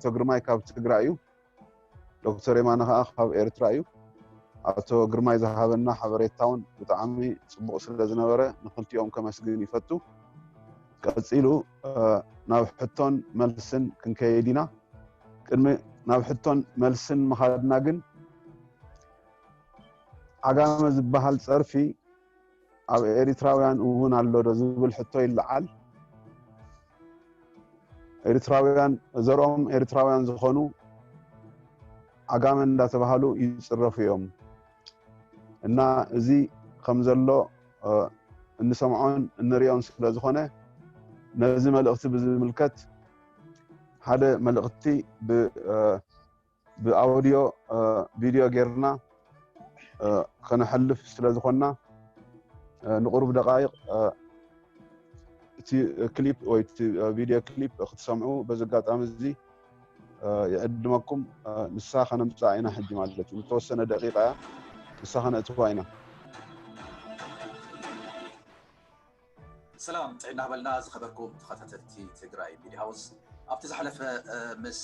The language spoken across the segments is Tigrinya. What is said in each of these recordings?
ኣቶ ግርማይ ካብ ትግራይ እዩ። ዶክተር የማነ ከዓ ካብ ኤርትራ እዩ። ኣቶ ግርማይ ዝሃበና ሓበሬታ እውን ብጣዕሚ ፅቡቕ ስለ ዝነበረ ንክልቲኦም ከመስግን ይፈቱ። ቀፂሉ ናብ ሕቶን መልስን ክንከይድ ኢና። ቅድሚ ናብ ሕቶን መልስን ምኻድና ግን ዓጋመ ዝበሃል ፀርፊ ኣብ ኤሪትራውያን እውን ኣሎ ዶ ዝብል ሕቶ ይለዓል። ኤሪትራውያን ዘርኦም ኤሪትራውያን ዝኾኑ ዓጋመ እንዳተባሃሉ ይፅረፉ እዮም እና እዚ ከም ዘሎ እንሰምዖን እንሪኦን ስለ ዝኾነ ነዚ መልእኽቲ ብዝምልከት ሓደ መልእኽቲ ብኣውዲዮ ቪድዮ ጌርና ከነሕልፍ ስለ ዝኾንና ንቁሩብ ደቃይቕ እቲ ክሊፕ ወይ ቪድዮ ክሊፕ ክትሰምዑ በዚ ኣጋጣሚ እዚ ይዕድመኩም። ንሳ ከነምፅኣ ኢና ሕጂ ማለት እዩ። ዝተወሰነ ደቂቃ እያ፣ ንሳ ከነእትዋ ኢና። ሰላም ጥዕና በልና ዝኸበርኩም ተኸታተልቲ ትግራይ ሚድያ ሃውስ። ኣብቲ ዝሓለፈ ምስ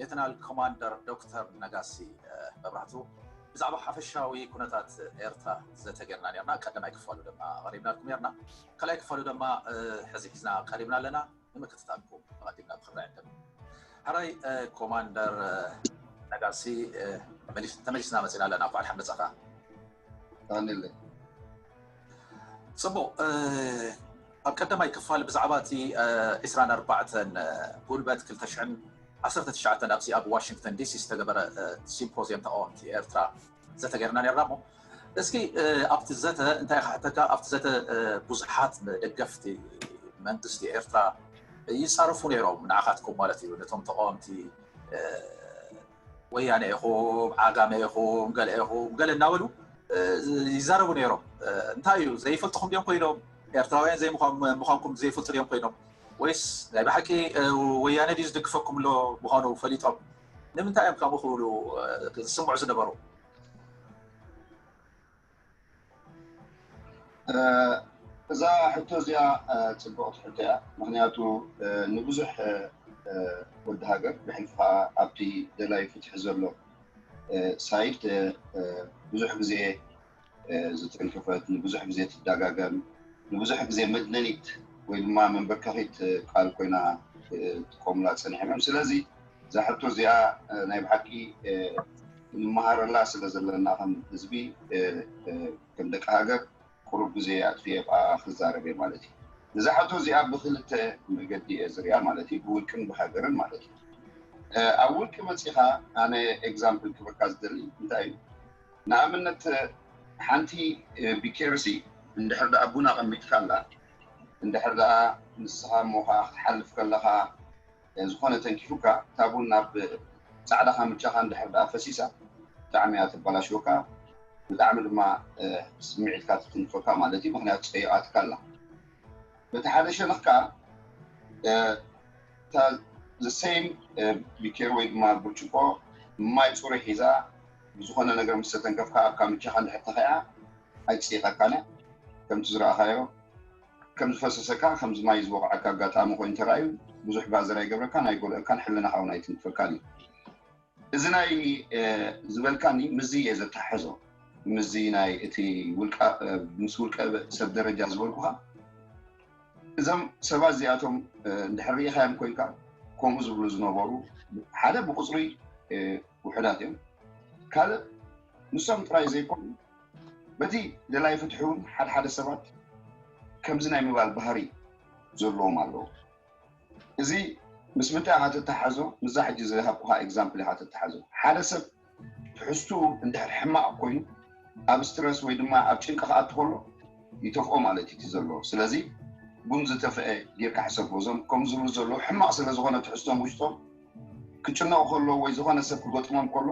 ሌተናል ኮማንደር ዶክተር ነጋሲ መብራህቱ ብዛዕባ ሓፈሻዊ ኩነታት ኤርትራ ዘተገርና ነርና። ቀዳማይ ክፋሉ ድማ ኣቐሪብናልኩም ነርና። ካልኣይ ክፋሉ ድማ ሕዚ ሒዝና ቀሪብና ኣለና። ንምክትታልኩም ኣቐዲምና ብክብሪ ዕድም። ሕራይ ኮማንደር ነጋሲ ተመሊስና መፂና ኣለና። እንኳዕ ደሓን መፃኻ። ፅቡቕ። ኣብ ቀዳማይ ክፋል ብዛዕባ እቲ ዕስራን ኣርባዕተን ጉንበት ክልተ ሽሕን ዓሰርተ ትሽዓተን ኣብዚ ኣብ ዋሽንግተን ዲሲ ዝተገበረ ሲምፖዚየም ተቃወምቲ ኤርትራ ዘተ ጌርና ነርና እሞ እስኪ ኣብቲ ዘተ እንታይ ክሓተካ ኣብቲ ዘተ ብዙሓት ደገፍቲ መንግስቲ ኤርትራ ይፃረፉ ነይሮም ንዓኻትኩም ማለት እዩ ነቶም ተቃወምቲ ወያነ ኢኹም ዓጋመ ኢኹም ገለ ኢኹም ገለ እናበሉ ይዛረቡ ነይሮም እንታይ እዩ ዘይፈልጥኹም ድዮም ኮይኖም ኤርትራውያን ዘይምዃንኩም ዘይፈልጡ ድዮም ኮይኖም ወይስ ናይ ብሓቂ ወያነ ድዩ ዝድግፈኩም ኣሎ ምዃኑ ፈሊጦም ንምንታይ እዮም ከምኡ ክብሉ ዝስምዑ ዝነበሩ እዛ ሕቶ እዚኣ ፅቡቕቲ ሕቶ እያ ምክንያቱ ንብዙሕ ወዲ ሃገር ብሕልፊ ከዓ ኣብቲ ደላይ ፍትሒ ዘሎ ሳይድ ብዙሕ ግዜ ዝተንከፈት ንብዙሕ ግዜ ትደጋገም ንብዙሕ ግዜ መድነኒት ወይ ድማ መንበርከኺት ቃል ኮይና ትቆምላ ፀኒሖም እዮም ስለዚ እዛ ሕቶ እዚኣ ናይ ብሓቂ ንመሃረላ ስለ ዘለና ከም ህዝቢ ከም ደቂ ሃገር ቁሩብ ግዜ ኣጥፊኤ ክዛረብ እየ ማለት እዩ። እዛ ሕቶ እዚኣ ብክልተ መገዲ እየ ዝሪኣ ማለት እዩ፣ ብውልቅን ብሃገርን ማለት እዩ። ኣብ ውልቂ መፂኻ ኣነ ኤግዛምፕል ክበካ ዝደሊ እንታይ እዩ? ንኣብነት ሓንቲ ቢኬርሲ እንድሕር ደኣ ቡን ኣቐሚጥካ ኣላ እንድሕር ደኣ ንስኻ እሞ ከዓ ክትሓልፍ ከለኻ ዝኾነ ተንኪፉካ እታ ቡን ናብ ፃዕዳ ካምቻኻ እንድሕር ደኣ ፈሲሳ ብጣዕሚ እያ ተበላሽወካ ብጣዕሚ ድማ ስምዒትካ ትትንክፈካ ማለት እዩ ምክንያቱ ፀይቓትካ ኣላ በቲ ሓደ ሸነኽ ከዓ እታ ዘሰይም ቢኬር ወይ ድማ ብርጭቆ ማይ ፅሩይ ሒዛ ብዝኾነ ነገር ምስ ተተንከፍካ ኣብ ካምቻኻ እንድሕር ተኸያ ኣይፅይቐካን እያ ከምቲ ዝረኣኻዮ ከም ዝፈሰሰካ ከምዚ ማይ ዝወቕዐካ ኣጋጣሚ ኮይኑ ተራእዩ ብዙሕ ባዘር ኣይገብረካን ኣይጎድኣካን ሕልናኻ እውን ኣይትንክፈካን እዩ እዚ ናይ ዝበልካኒ ምዚ እየ ዘተሓሕዞ ምዚ ናይ እቲ ምስ ውልቀ ሰብ ደረጃ ዝበልኩኻ እዞም ሰባት እዚኣቶም እንድሕር ርኢኻዮም ኮይንካ ከምኡ ዝብሉ ዝነበሩ ሓደ ብቁፅሪ ውሑዳት እዮም ካልእ ንሶም ጥራይ ዘይኮኑ በቲ ደላይ ፍትሒ እውን ሓደ ሓደ ሰባት ከምዚ ናይ ምባል ባህሪ ዘለዎም ኣለዉ እዚ ምስ ምንታይ ኢኻ ትተሓዞ ምስዛ ሕጂ ዝሃብኩኻ ኤግዛምፕል ኢኻ ትተሓዞ ሓደ ሰብ ትሕዝትኡ እንድሕር ሕማቕ ኮይኑ ኣብ ስትረስ ወይ ድማ ኣብ ጭንቂ ክኣቱ ከሎ ይተፍኦ ማለት እዩ ዘሎ ስለዚ ቡን ዝተፍአ ጌርካ ሕሰቦ እዞም ከም ዝብሉ ዘለዉ ሕማቕ ስለ ዝኾነ ትሕዝቶም ውሽጦም ክጭነቑ ከለዉ ወይ ዝኾነ ሰብ ክገጥሞም ከሎ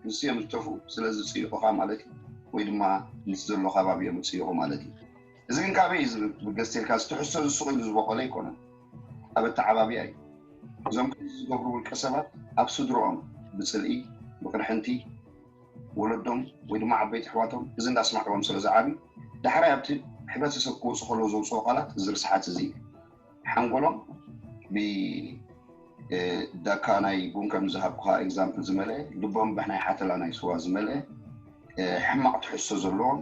ንሱ እዮም ዝተፍኡ ስለዚ ዝፅይቑኻ ማለት እዩ ወይ ድማ ምስ ዘሎ ከባቢ እዮም ዝፅይቑ ማለት እዩ እዚ ግን ካበይ እዩ ዝብል ብገዝተልካ ዝተሕዝቶ ዝስቕ ኢሉ ዝበቆለ ኣይኮነን ኣብ ኣተዓባቢያ እዩ እዞም ከምዚ ዝገብሩ ውልቀ ሰባት ኣብ ስድርኦም ብፅልኢ ብቅርሕንቲ ወለዶም ወይ ድማ ዓበይቲ ኣሕዋቶም እዚ እንዳስማዕዎም ስለ ዝዓብዩ ዳሕራይ ኣብቲ ሕብረተሰብ ክወፁ ከለዉ ዘውፅኦ ቃላት እዚ ርስሓት እዚ እዩ ሓንጎሎም ዳካ ናይ ቡን ከም ዝሃብኩኻ ኤግዛምፕል ዝመልአ፣ ልቦም ብናይ ሓተላ ናይ ስዋ ዝመልአ፣ ሕማቕ ትሕዝቶ ዘለዎም፣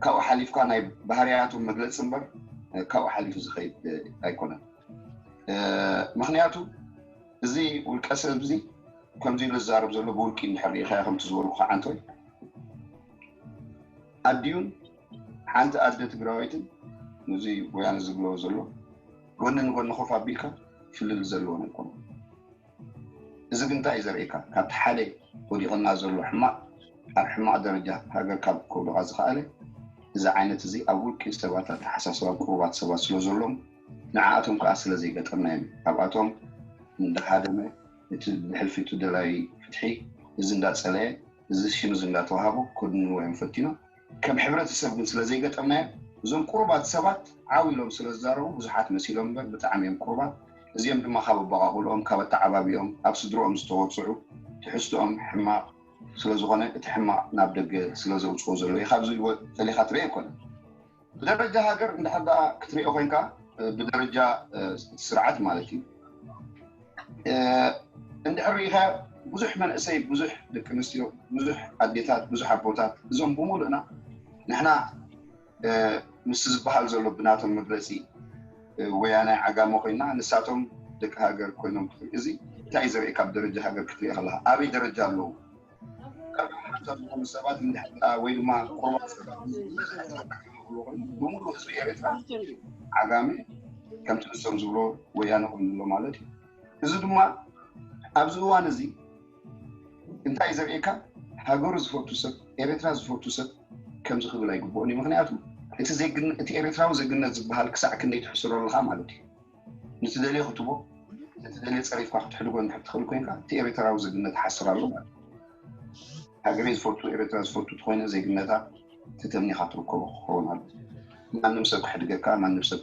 ካብኡ ሓሊፍካ ናይ ባህርያቶም መግለፂ እምበር ካብኡ ሓሊፉ ዝኸይድ ኣይኮነን። ምክንያቱ እዚ ውልቀ ሰብ እዚ ከምዚ ኢሉ ዝዛረብ ዘሎ ብውልቂ እንድሕር ርኢኻዮ፣ ከምቲ ዝበልኩ ዓንቶይ ኣዲዩን ሓንቲ ኣደ ትግራወይትን፣ እዚ ወያነ ዝብሎ ዘሎ ጎኒ ንጎኒ ኮፍ ኣቢልካ ፍልል ዘለዎን ኣይኮነ። እዚ ግን እንታይ እዩ ዘርእየካ? ካብቲ ሓደ ወዲቕና ዘሎ ሕማቕ ኣብ ሕማቕ ደረጃ ሃገር ካብ ከውድቓ ዝኸኣለ፣ እዚ ዓይነት እዚ ኣብ ውልቂ ሰባት ኣተሓሳስባ ቅሩባት ሰባት ስለ ዘሎም፣ ንዓኣቶም ከዓ ስለ ዘይገጠምናዮም፣ ካብኣቶም እንዳሃደመ፣ እቲ ብሕልፊቱ ደላይ ፍትሒ እዚ እንዳጸለየ፣ እዚ ሽም እዚ እንዳተዋሃቦ ከድንዎ እዮም ፈቲኖም። ከም ሕብረተሰብ ግን ስለ ዘይገጠምናዮ፣ እዞም ቅሩባት ሰባት ዓው ኢሎም ስለ ዝዛረቡ ብዙሓት መሲሎም እምበር ብጣዕሚ እዮም ቅሩባት። እዚኦም ድማ ካብ ኣበቓቕልኦም፣ ካብ ኣተዓባቢኦም፣ ኣብ ስድርኦም ዝተወፅዑ፣ ትሕዝትኦም ሕማቕ ስለ ዝኾነ እቲ ሕማቕ ናብ ደገ ስለ ዘውፅኦ ዘሎ እዩ። ካብዚ ፈሊኻ ትርኢ ኣይኮነን። ብደረጃ ሃገር እንድሕር ደኣ ክትሪኦ ኮይንካ፣ ብደረጃ ስርዓት ማለት እዩ። እንድሕር ርኢኻ ብዙሕ መንእሰይ፣ ብዙሕ ደቂ ኣንስትዮ፣ ብዙሕ ኣዴታት፣ ብዙሕ ኣቦታት፣ እዞም ብምሉእና ንሕና ምስ ዝበሃል ዘሎ ብናቶም መግለፂ ወያናይ ዓጋመ ኮይና፣ ንሳቶም ደቂ ሃገር ኮይኖም ክትርኢ፣ እዚ እንታይ እዩ ዘርእየካ? ብደረጃ ሃገር ክትርኢ ከለካ ኣበይ ደረጃ ኣለዉ? ካብ ሓንሳብ ዝኾኑ ሰባት እንድሕር ወይ ድማ ቁሩባት ሰባት ብምሉእ ህዝቢ ኤርትራ ዓጋመ ከምቲ ንሶም ዝብሎ ወያነ ኮይኑ ኣሎ ማለት እዩ። እዚ ድማ ኣብዚ እዋን እዚ እንታይ እዩ ዘርእየካ? ሃገሩ ዝፈቱ ሰብ፣ ኤርትራ ዝፈቱ ሰብ ከምዚ ክብል ኣይግብኦን እዩ። ምክንያቱ እቲ ዜግነ-፣ እቲ ኤርትራዊ ዜግነት ዝበሃል ክሳዕ ክንደይ ትሕስሮ ኣለካ ማለት እዩ። ንትደልዮ ክትቦ፣ ንትደልዮ ጸሪፍካ ክትሕድጎ እንድሕር ትኽእል ኮይንካ፣ እቲ ኤርትራዊ ዜግነት ይሓስር ኣሎ ማለት እዩ። ሃገረይ ዝፈቱ፣ ኤርትራ ዝፈቱ እንተኾይነ ዜግነታ ተተምኒኻ ትርከቦ ክኸውን ኣሎ። ማንም ሰብ ክሕድገካ፣ ማንም ሰብ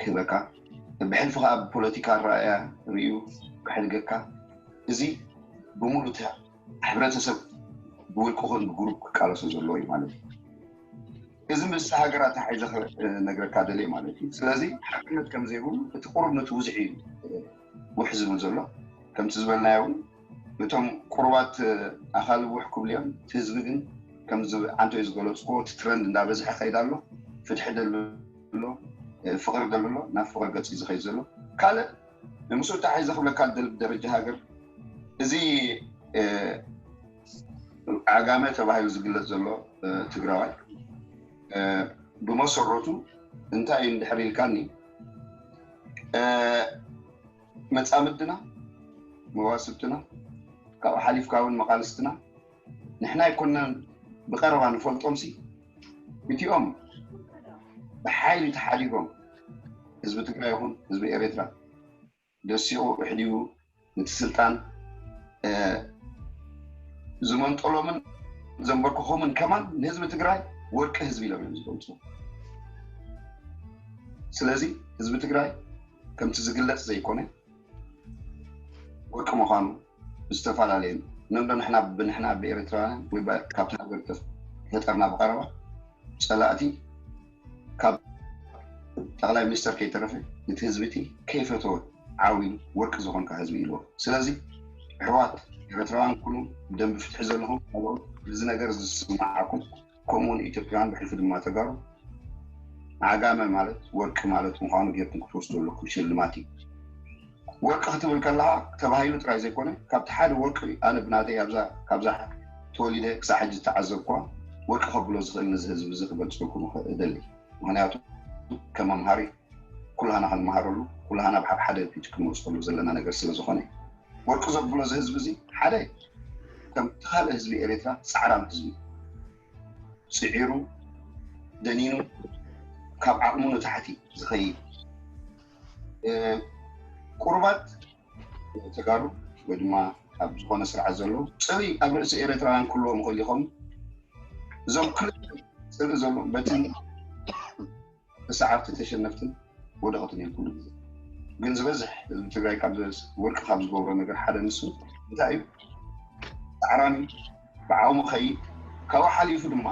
ክህበካ፣ ብሕልፊ ከኣ ብፖለቲካ ኣረኣእያ ርእዩ ክሕድገካ፣ እዚ ብምሉእ እቲ ሕብረተሰብ ብውልቂ ይኹን ብግሩፕ ክቃለሶ ዘለዎ እዩ ማለት እዩ። እዚ ምስ ሃገር ኣተሓሒዘ ክነግረካ ደልየ ማለት እዩ። ስለዚ ሓቅነት ከም ዘይብሉ እቲ ቁሩብ ነቲ ውዝዒ እዩ ውሕ ዝብል ዘሎ። ከምቲ ዝበልናዮ እውን እቶም ቁሩባት ኣኻልብ ውሕ ክብሉ እዮም። እቲ ህዝቢ ግን ከምዚ ዓንቶይ ዝገለፅዎ እቲ ትረንድ እንዳበዝሐ ይኸይድ ኣሎ። ፍትሒ ደሊ ኣሎ፣ ፍቕሪ ደሊ ኣሎ፣ ናብ ፍቕሪ ገፅ እዩ ዝኸይድ ዘሎ። ካልእ ንምስኡ ኣተሓሒዘ ክብለካ ዝደሊ ብደረጃ ሃገር እዚ ዓጋመ ተባሂሉ ዝግለፅ ዘሎ ትግራዋይ ብመሰረቱ እንታይ እዩ እንድሕር ኢልካኒ፣ መፃምድና፣ መዋስብትና፣ ካብኡ ሓሊፍካ እውን መቓልስትና ንሕና ኣይኮናን ብቐረባ ንፈልጦምሲ፣ እቲኦም ብሓይሊ ተሓዲጎም ህዝቢ ትግራይ ይኹን ህዝቢ ኤርትራ ደሲቑ ኣሕዲጉ ነቲ ስልጣን ዝመንጠሎምን ዘንበርክኾምን ከማን ንህዝቢ ትግራይ ወርቂ ህዝቢ ኢሎም እዮም ዝገልፁ። ስለዚ ህዝቢ ትግራይ ከምቲ ዝግለፅ ዘይኮነ ወርቂ ምዃኑ ብዝተፈላለየ ነንዶ ንሕና ብንሕና ብኤርትራውያን ወይ ባ-፣ ካብቲ ሃገር ተፍ-፣ ተፈጠርና ብቐረባ ፀላእቲ ካብ ጠቕላይ ሚኒስተር ከይተረፈ ነቲ ህዝቢ እቲ ከይፈተወ ዓው ኢሉ ወርቂ ዝኾንካ ህዝቢ ኢልዎ። ስለዚ ኣሕዋት ኤርትራውያን ኩሉ ብደንቢ ፍትሒ ዘለኹም ካልኦት እዚ ነገር ዝስማዓኩም ከምኡውን ኢትዮጵያውያን ብሕልፊ ድማ ተጋሩ ዓጋመ ማለት ወርቂ ማለት ምዃኑ ጌርኩም ክትወስዱ ኣለኩም ሽልማት እዩ። ወርቂ ክትብል ከለኻ ተባሂሉ ጥራይ ዘይኮነ ካብቲ ሓደ ወርቂ ኣነ ብናተይ ኣብዛ ካብዛ ተወሊደ ክሳዕ ሕጂ ዝተዓዘብኳ ወርቂ ከብሎ ዝኽእል ነዚ ህዝቢ እዚ ክገልፀልኩም እኽእል እደሊ። ምክንያቱ ከም መምሃሪ ኩላህና ክንመሃረሉ ኩላህና ብሓብ ሓደ ፊት ክንወፅሉ ዘለና ነገር ስለ ዝኾነ ወርቂ ዘብሎ እዚ ህዝቢ እዚ ሓደ ከምቲ ካልእ ህዝቢ ኤርትራ ፃዕራም ህዝቢ ጽዒሩ ደኒኑ ካብ ዓቕሙ ንታሕቲ ዝኸይድ ቁሩባት ተጋሩ ወይ ድማ ኣብ ዝኾነ ስርዓት ዘለዉ ጽልኢ ኣብ ርእሲ ኤርትራውያን ክህልዎም ይኽእል ይኸውን። እዞም ክልተ ጽልኢ ዘለዎም በቲ ተሳዓርቲ ተሸነፍትን ወደቕትን እዮም ኩሉ ግዜ። ግን ዝበዝሕ ህዝቢ ትግራይ ካብ ዘ-፣ ወርቂ ካብ ዝገብሮ ነገር ሓደ ንሱ እንታይ እዩ? ፃዕራም እዩ፣ ብዓቕሙ ኸይድ፣ ካብኡ ሓሊፉ ድማ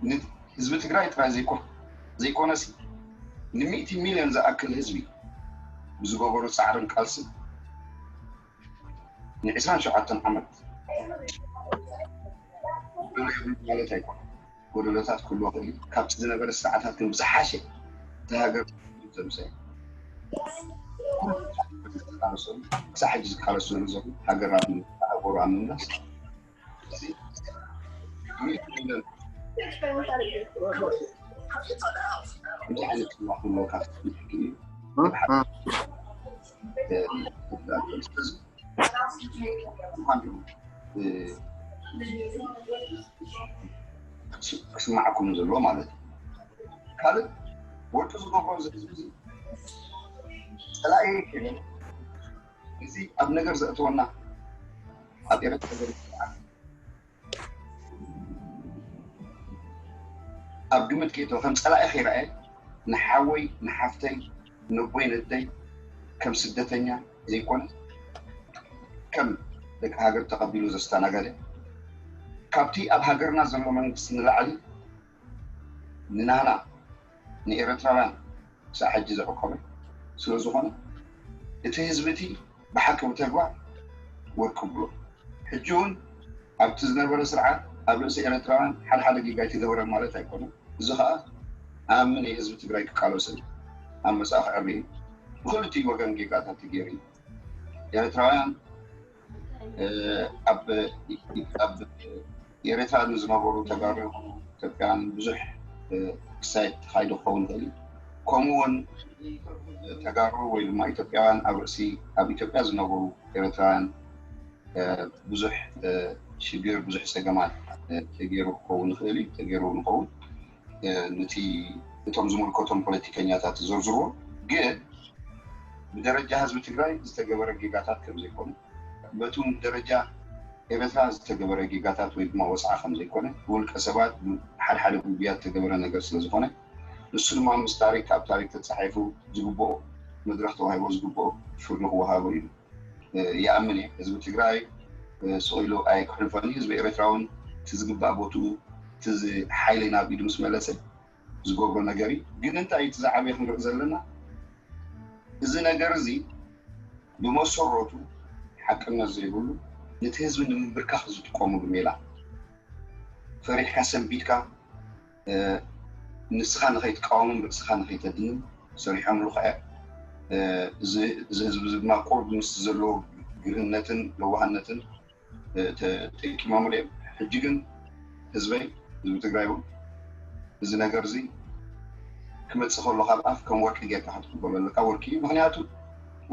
ን-፣ ህዝቢ ትግራይ ጥራይ ዘይኮ-፣ ዘይኮነሲ ንሚእቲ ሚልዮን ዝኣክል ህዝቢ ብዝገበሩ ፃዕርን ቃልስን ንዕስራን ሸውዓተን ዓመት ማለት ኣይኮነ። ጎደሎታት ክህልዎ ክእል እዩ። ካብቲ ዝነበረ ስርዓታት ግን ብዝሓሸ እቲ ሃገር ዘምሰ ክሳብ ሕጂ ዝቃለሱ ዘሎ ሃገር ሃገሩ ኣብ ምምላስ ክስማዓኩም ዘሎ ማለት እዩ። ካልእ ወርቂ ዝገብሮ እዚ ህዝቢ እዚ ፀላኢ እዚ ኣብ ነገር ዘእተወና ኣብ ኤረትራ ዘሎ ስርዓት ኣብ ግምት ከይእተወ ከም ፀላኢ ከይረኣየ ንሓወይ ንሓፍተይ ነቦይ ነደይ ከም ስደተኛ ዘይኮነ ከም ደቂ ሃገር ተቐቢሉ ዘስተናገደ ካብቲ ኣብ ሃገርና ዘሎ መንግስቲ ንላዕሊ ንናና ንኤረትራውያን ክሳብ ሕጂ ዘዕቆበ ስለ ዝኾነ እቲ ህዝቢ እቲ ብሓቂ ብተግባር ወርቂ ብሎ ሕጂ እውን ኣብቲ ዝነበረ ስርዓት ኣብ ርእሲ ኤረትራውያን ሓደ ሓደ ጌጋ ኣይተገበረን ማለት ኣይኮነን። እዚ ከዓ ኣምን ህዝቢ ትግራይ ክቃለሰሉ ኣብ መጻኢ ክዕሪ ብክልቲኡ ወገን ጌጋታት ተገይሩ እዩ። ኤረትራውያን ኣብ ኤረትራ ንዝነበሩ ተጋሩ ኢትዮጵያን ብዙሕ ክሳይ ተኻይዶ ክኸውን ይኽእል እዩ። ከምኡ እውን ተጋሩ ወይ ድማ ኢትዮጵያውያን ኣብ ርእሲ ኣብ ኢትዮጵያ ዝነበሩ ኤረትራውያን ብዙሕ ሽግር ብዙሕ ፀገማት ተገይሩ ክኸውን ይኽእል እዩ። ተገይሩ ንኸውን ንቲ እቶም ዝምልከቶም ፖለቲከኛታት ዘርዝርዎ ግን ብደረጃ ህዝቢ ትግራይ ዝተገበረ ጌጋታት ከም ዘይኮነ በቲ ደረጃ ኤረትራ ዝተገበረ ጌጋታት ወይ ድማ ወፅዓ ከም ዘይኮነ ብውልቀ ሰባት ሓደ ሓደ ጉጉያት ዝተገበረ ነገር ስለ ዝኾነ ንሱ ድማ ምስ ታሪክ ኣብ ታሪክ ተፃሒፉ ዝግብኦ መድረክ ተዋሂቦ ዝግብኦ ፍርዲ ክወሃቦ እዩ ይኣምን እየ። ህዝቢ ትግራይ ስቕ ኢሉ ኣይክሕልፎን እዩ። ህዝቢ ኤረትራ እውን እቲ ዝግባእ ቦትኡ እቲ ሓይሊ ናብ ኢዱ ምስ መለሰ ዝገብሮ ነገር እዩ። ግን እንታይ እቲ ዝዓበየ ክንርኢ ዘለና እዚ ነገር እዚ ብመሰረቱ ሓቅነት ዘይብሉ ነቲ ህዝቢ ንምብርካኽ ዝጥቀሙሉ ሜላ ፈሪሕካ ሰንቢድካ ንስኻ ንኸይትቃወምን ርእስኻ ንኸይተድንን ሰሪሖምሉ ከኣ እዚ ህዝቢ ድማ ቁሩብ ምስ ዘለዎ ግርህነትን ለዋህነትን ተጠቂሞምሉ እዮም። ሕጂ ግን ህዝበይ ህዝቢ ትግራይ እውን እዚ ነገር እዚ ክመፅእ ከሎ ካብ ኣፍ ከም ወርቂ ጌርካ ክትቅበሎ ኣለካ። ወርቂ እዩ። ምክንያቱ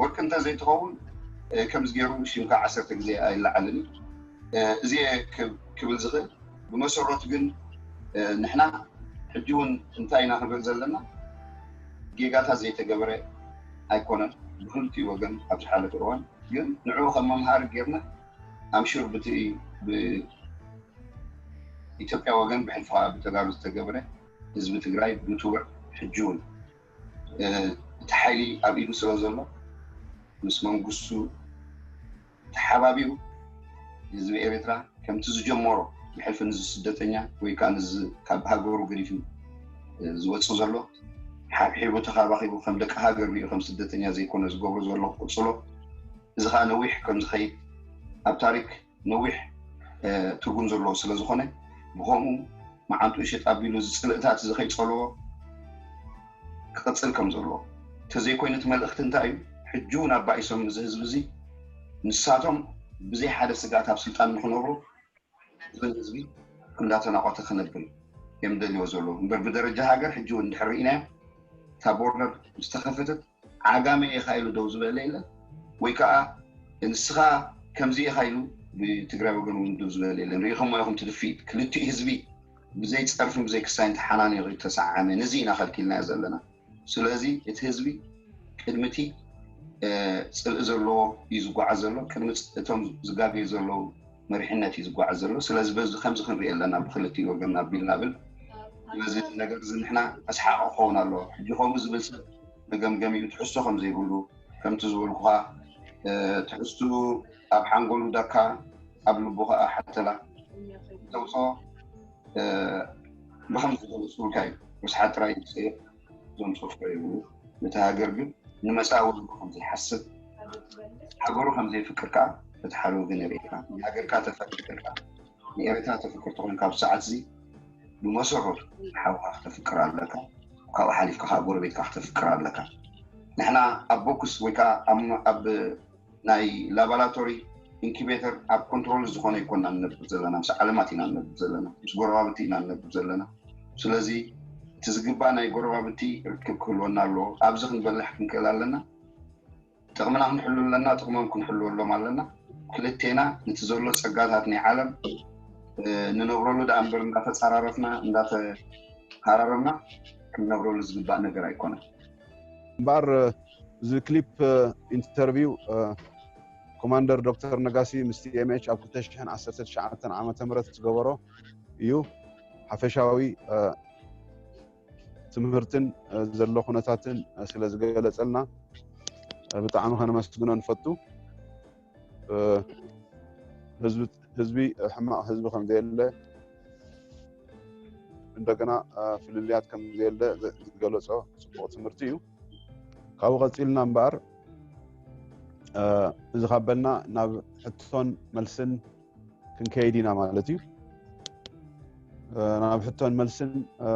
ወርቂ እንተዘይትኸውን ከምዚ ገይሩ ሽምካ ዓሰርተ ግዜ ኣይለዓልን እዩ። እዚ ክብል ዝኽእል ብመሰረቱ ግን ንሕና ሕጂ እውን እንታይ ኢና ክንርኢ ዘለና ጌጋታት ዘይተገበረ ኣይኮነን ብክልቲኡ ወገን ኣብ ዝሓለፈ እዋን ግን ንዕኡ ከም መምሃሪ ጌርና ኣምሹር ብቲ ብኢትዮጵያ ወገን ብሕልፊ ከዓ ብተጋሩ ዝተገበረ ህዝቢ ትግራይ ብትውዕ ሕጂ እውን እቲ ሓይሊ ኣብ ኢዱ ስለ ዘሎ ምስ መንግስቱ ተሓባቢሩ ህዝቢ ኤርትራ ከምቲ ዝጀመሮ ብሕልፊ ንዚ ስደተኛ ወይ ከዓ ንዚ ካብ ሃገሩ ገዲፉ ዝወፅእ ዘሎ ሓብሒቡ ተኻባኺቡ ከም ደቂ ሃገር ሪኡ ከም ስደተኛ ዘይኮነ ዝገብሮ ዘሎ ክቕፅሎ እዚ ከዓ ነዊሕ ከም ዝኸይድ ኣብ ታሪክ ነዊሕ ትርጉም ዘለዎ ስለ ዝኾነ ብኸምኡ መዓንጡ ይሽጥ ኣቢሉ እዚ ፅልእታት እዚ ከይፀልዎ ክቕፅል ከም ዘለዎ እንተዘይኮይኑ እቲ መልእኽቲ እንታይ እዩ ሕጂ እውን ኣባኢሶም እዚ ህዝቢ እዚ ንሳቶም ብዘይ ሓደ ስግኣት ኣብ ስልጣን ንክነብሩ ግን ህዝቢ እንዳተናቆተ ክነብር እዮም ደልዮ ዘለዉ እምበር ብደረጃ ሃገር ሕጂ እውን እንድሕር ርኢናዮ እታ ቦርደር ዝተኸፈተት ዓጋመ ኢኻ ኢሉ ደው ዝበለ የለን ወይ ከዓ ንስኻ ከምዚ ኢኻ ኢሉ ብትግራይ ወገን እውን ደው ዝበለ የለን ርኢኹሞ ኢኹም ትድፊት ክልቲኡ ህዝቢ ብዘይ ፀርፍን ብዘይ ክሳይን ተሓናኒቑ ተሰዓመ ነዚ ኢና ከልኪልናዮ ዘለና ስለዚ እቲ ህዝቢ ቅድሚ እቲ ፅልኢ ዘለዎ እዩ ዝጓዓዝ ዘሎ ቅድሚ እቶም ዝጋገዩ ዘለዉ መሪሕነት እዩ ዝጓዓዝ ዘሎ ስለዚ በዚ ከምዚ ክንርኢ ኣለና ብክልቲኡ ወገን ኣቢልና ብል ስለዚ ነገር እዚ ንሕና ኣስሓቂ ክኸውን ኣለዎ ሕጂ ከምኡ ዝብል ሰብ መገምገሚኡ ትሕዝቶ ከም ዘይብሉ ከምቲ ዝበልኩኻ ትሕዝትኡ ኣብ ሓንጎሉ ዳካ ኣብ ልቡ ከዓ ሓተላ ተውፅኦ ብከም ዝገለፅልካ እዩ ርስሓት ጥራይ ይፅየፍ ዘምፅኦ ፍረ ይብሉ ነቲ ሃገር ግን ንመጻኢ ወለዶ ከም ዘይሓስብ፣ ሃገሩ ከም ዘይፍቅር ከኣ በቲ ሓደ ወገን የርእየካ። ንሃገርካ ተፈቅር ከኣ፣ ንኤርትራ ተፍቅር ተኾይንካ፣ ኣብዚ ሰዓት እዚ ብመሰረቱ ሓውካ ክተፍቅር ኣለካ። ካብኡ ሓሊፍካ ከዓ ጎረቤትካ ክተፍቅር ኣለካ። ንሕና ኣብ ቦክስ ወይ ከዓ ኣብ፣ ኣብ ናይ ላባራቶሪ ኢንኩቤተር ኣብ ኮንትሮል ዝኾነ ይኮና ንነብር ዘለና፣ ምስ ዓለማት ኢና ንነብር ዘለና፣ ምስ ጎረባብቲ ኢና ንነብር ዘለና። ስለዚ እቲ ዝግባእ ናይ ጎረባብቲ ርክብ ክህልወና ኣለዎ። ኣብዚ ክንበልሕ ክንክእል ኣለና። ጥቕምና ክንሕሉ ኣለና፣ ጥቕሞም ክንሕልወሎም ኣለና። ክልቴና ነቲ ዘሎ ጸጋታት ናይ ዓለም፣ እ፣ ንነብረሉ ደኣ እምበር እንዳተጻራረፍና፣ እንዳተሃራረምና ክንነብረሉ ዝግባእ ነገር ኣይኮነን። እምበኣር፣ እዚ ክሊፕ፣ እ፣ ኢንተርቪው፣ እ፣ ኮማንደር ዶክተር ነጋሲ ምስ ቲ ኤም ኤች ኣብ ክልተ ሽሕን ዓሰርተ ትሽዓተን ዓመተ ምህረት ዝገበሮ እዩ። ሓፈሻዊ፣ እ፣ ትምህርትን፣ እ፣ ዘሎ ኩነታትን፣ እ፣ ስለ ዝገለጸልና፣ እ፣ ብጣዕሚ ከነመስግኖ ንፈቱ። እ፣ ህዝቢ፣ ህዝቢ፣ እ፣ ሕማቕ ህዝቢ ከም ዘየለ፣ እንደገና፣ እ፣ ፍልልያት ከም ዘየለ ዘ-፣ ዝገለጾ ጽቡቕ ትምህርቲ እዩ። ካብኡ ቀጺልና እምበኣር፣ እ፣ እዚ ካብ በልና ናብ ሕቶን መልስን ክንከይድ ኢና ማለት እዩ። እ፣ ናብ ሕቶን መልስን፣ እ፣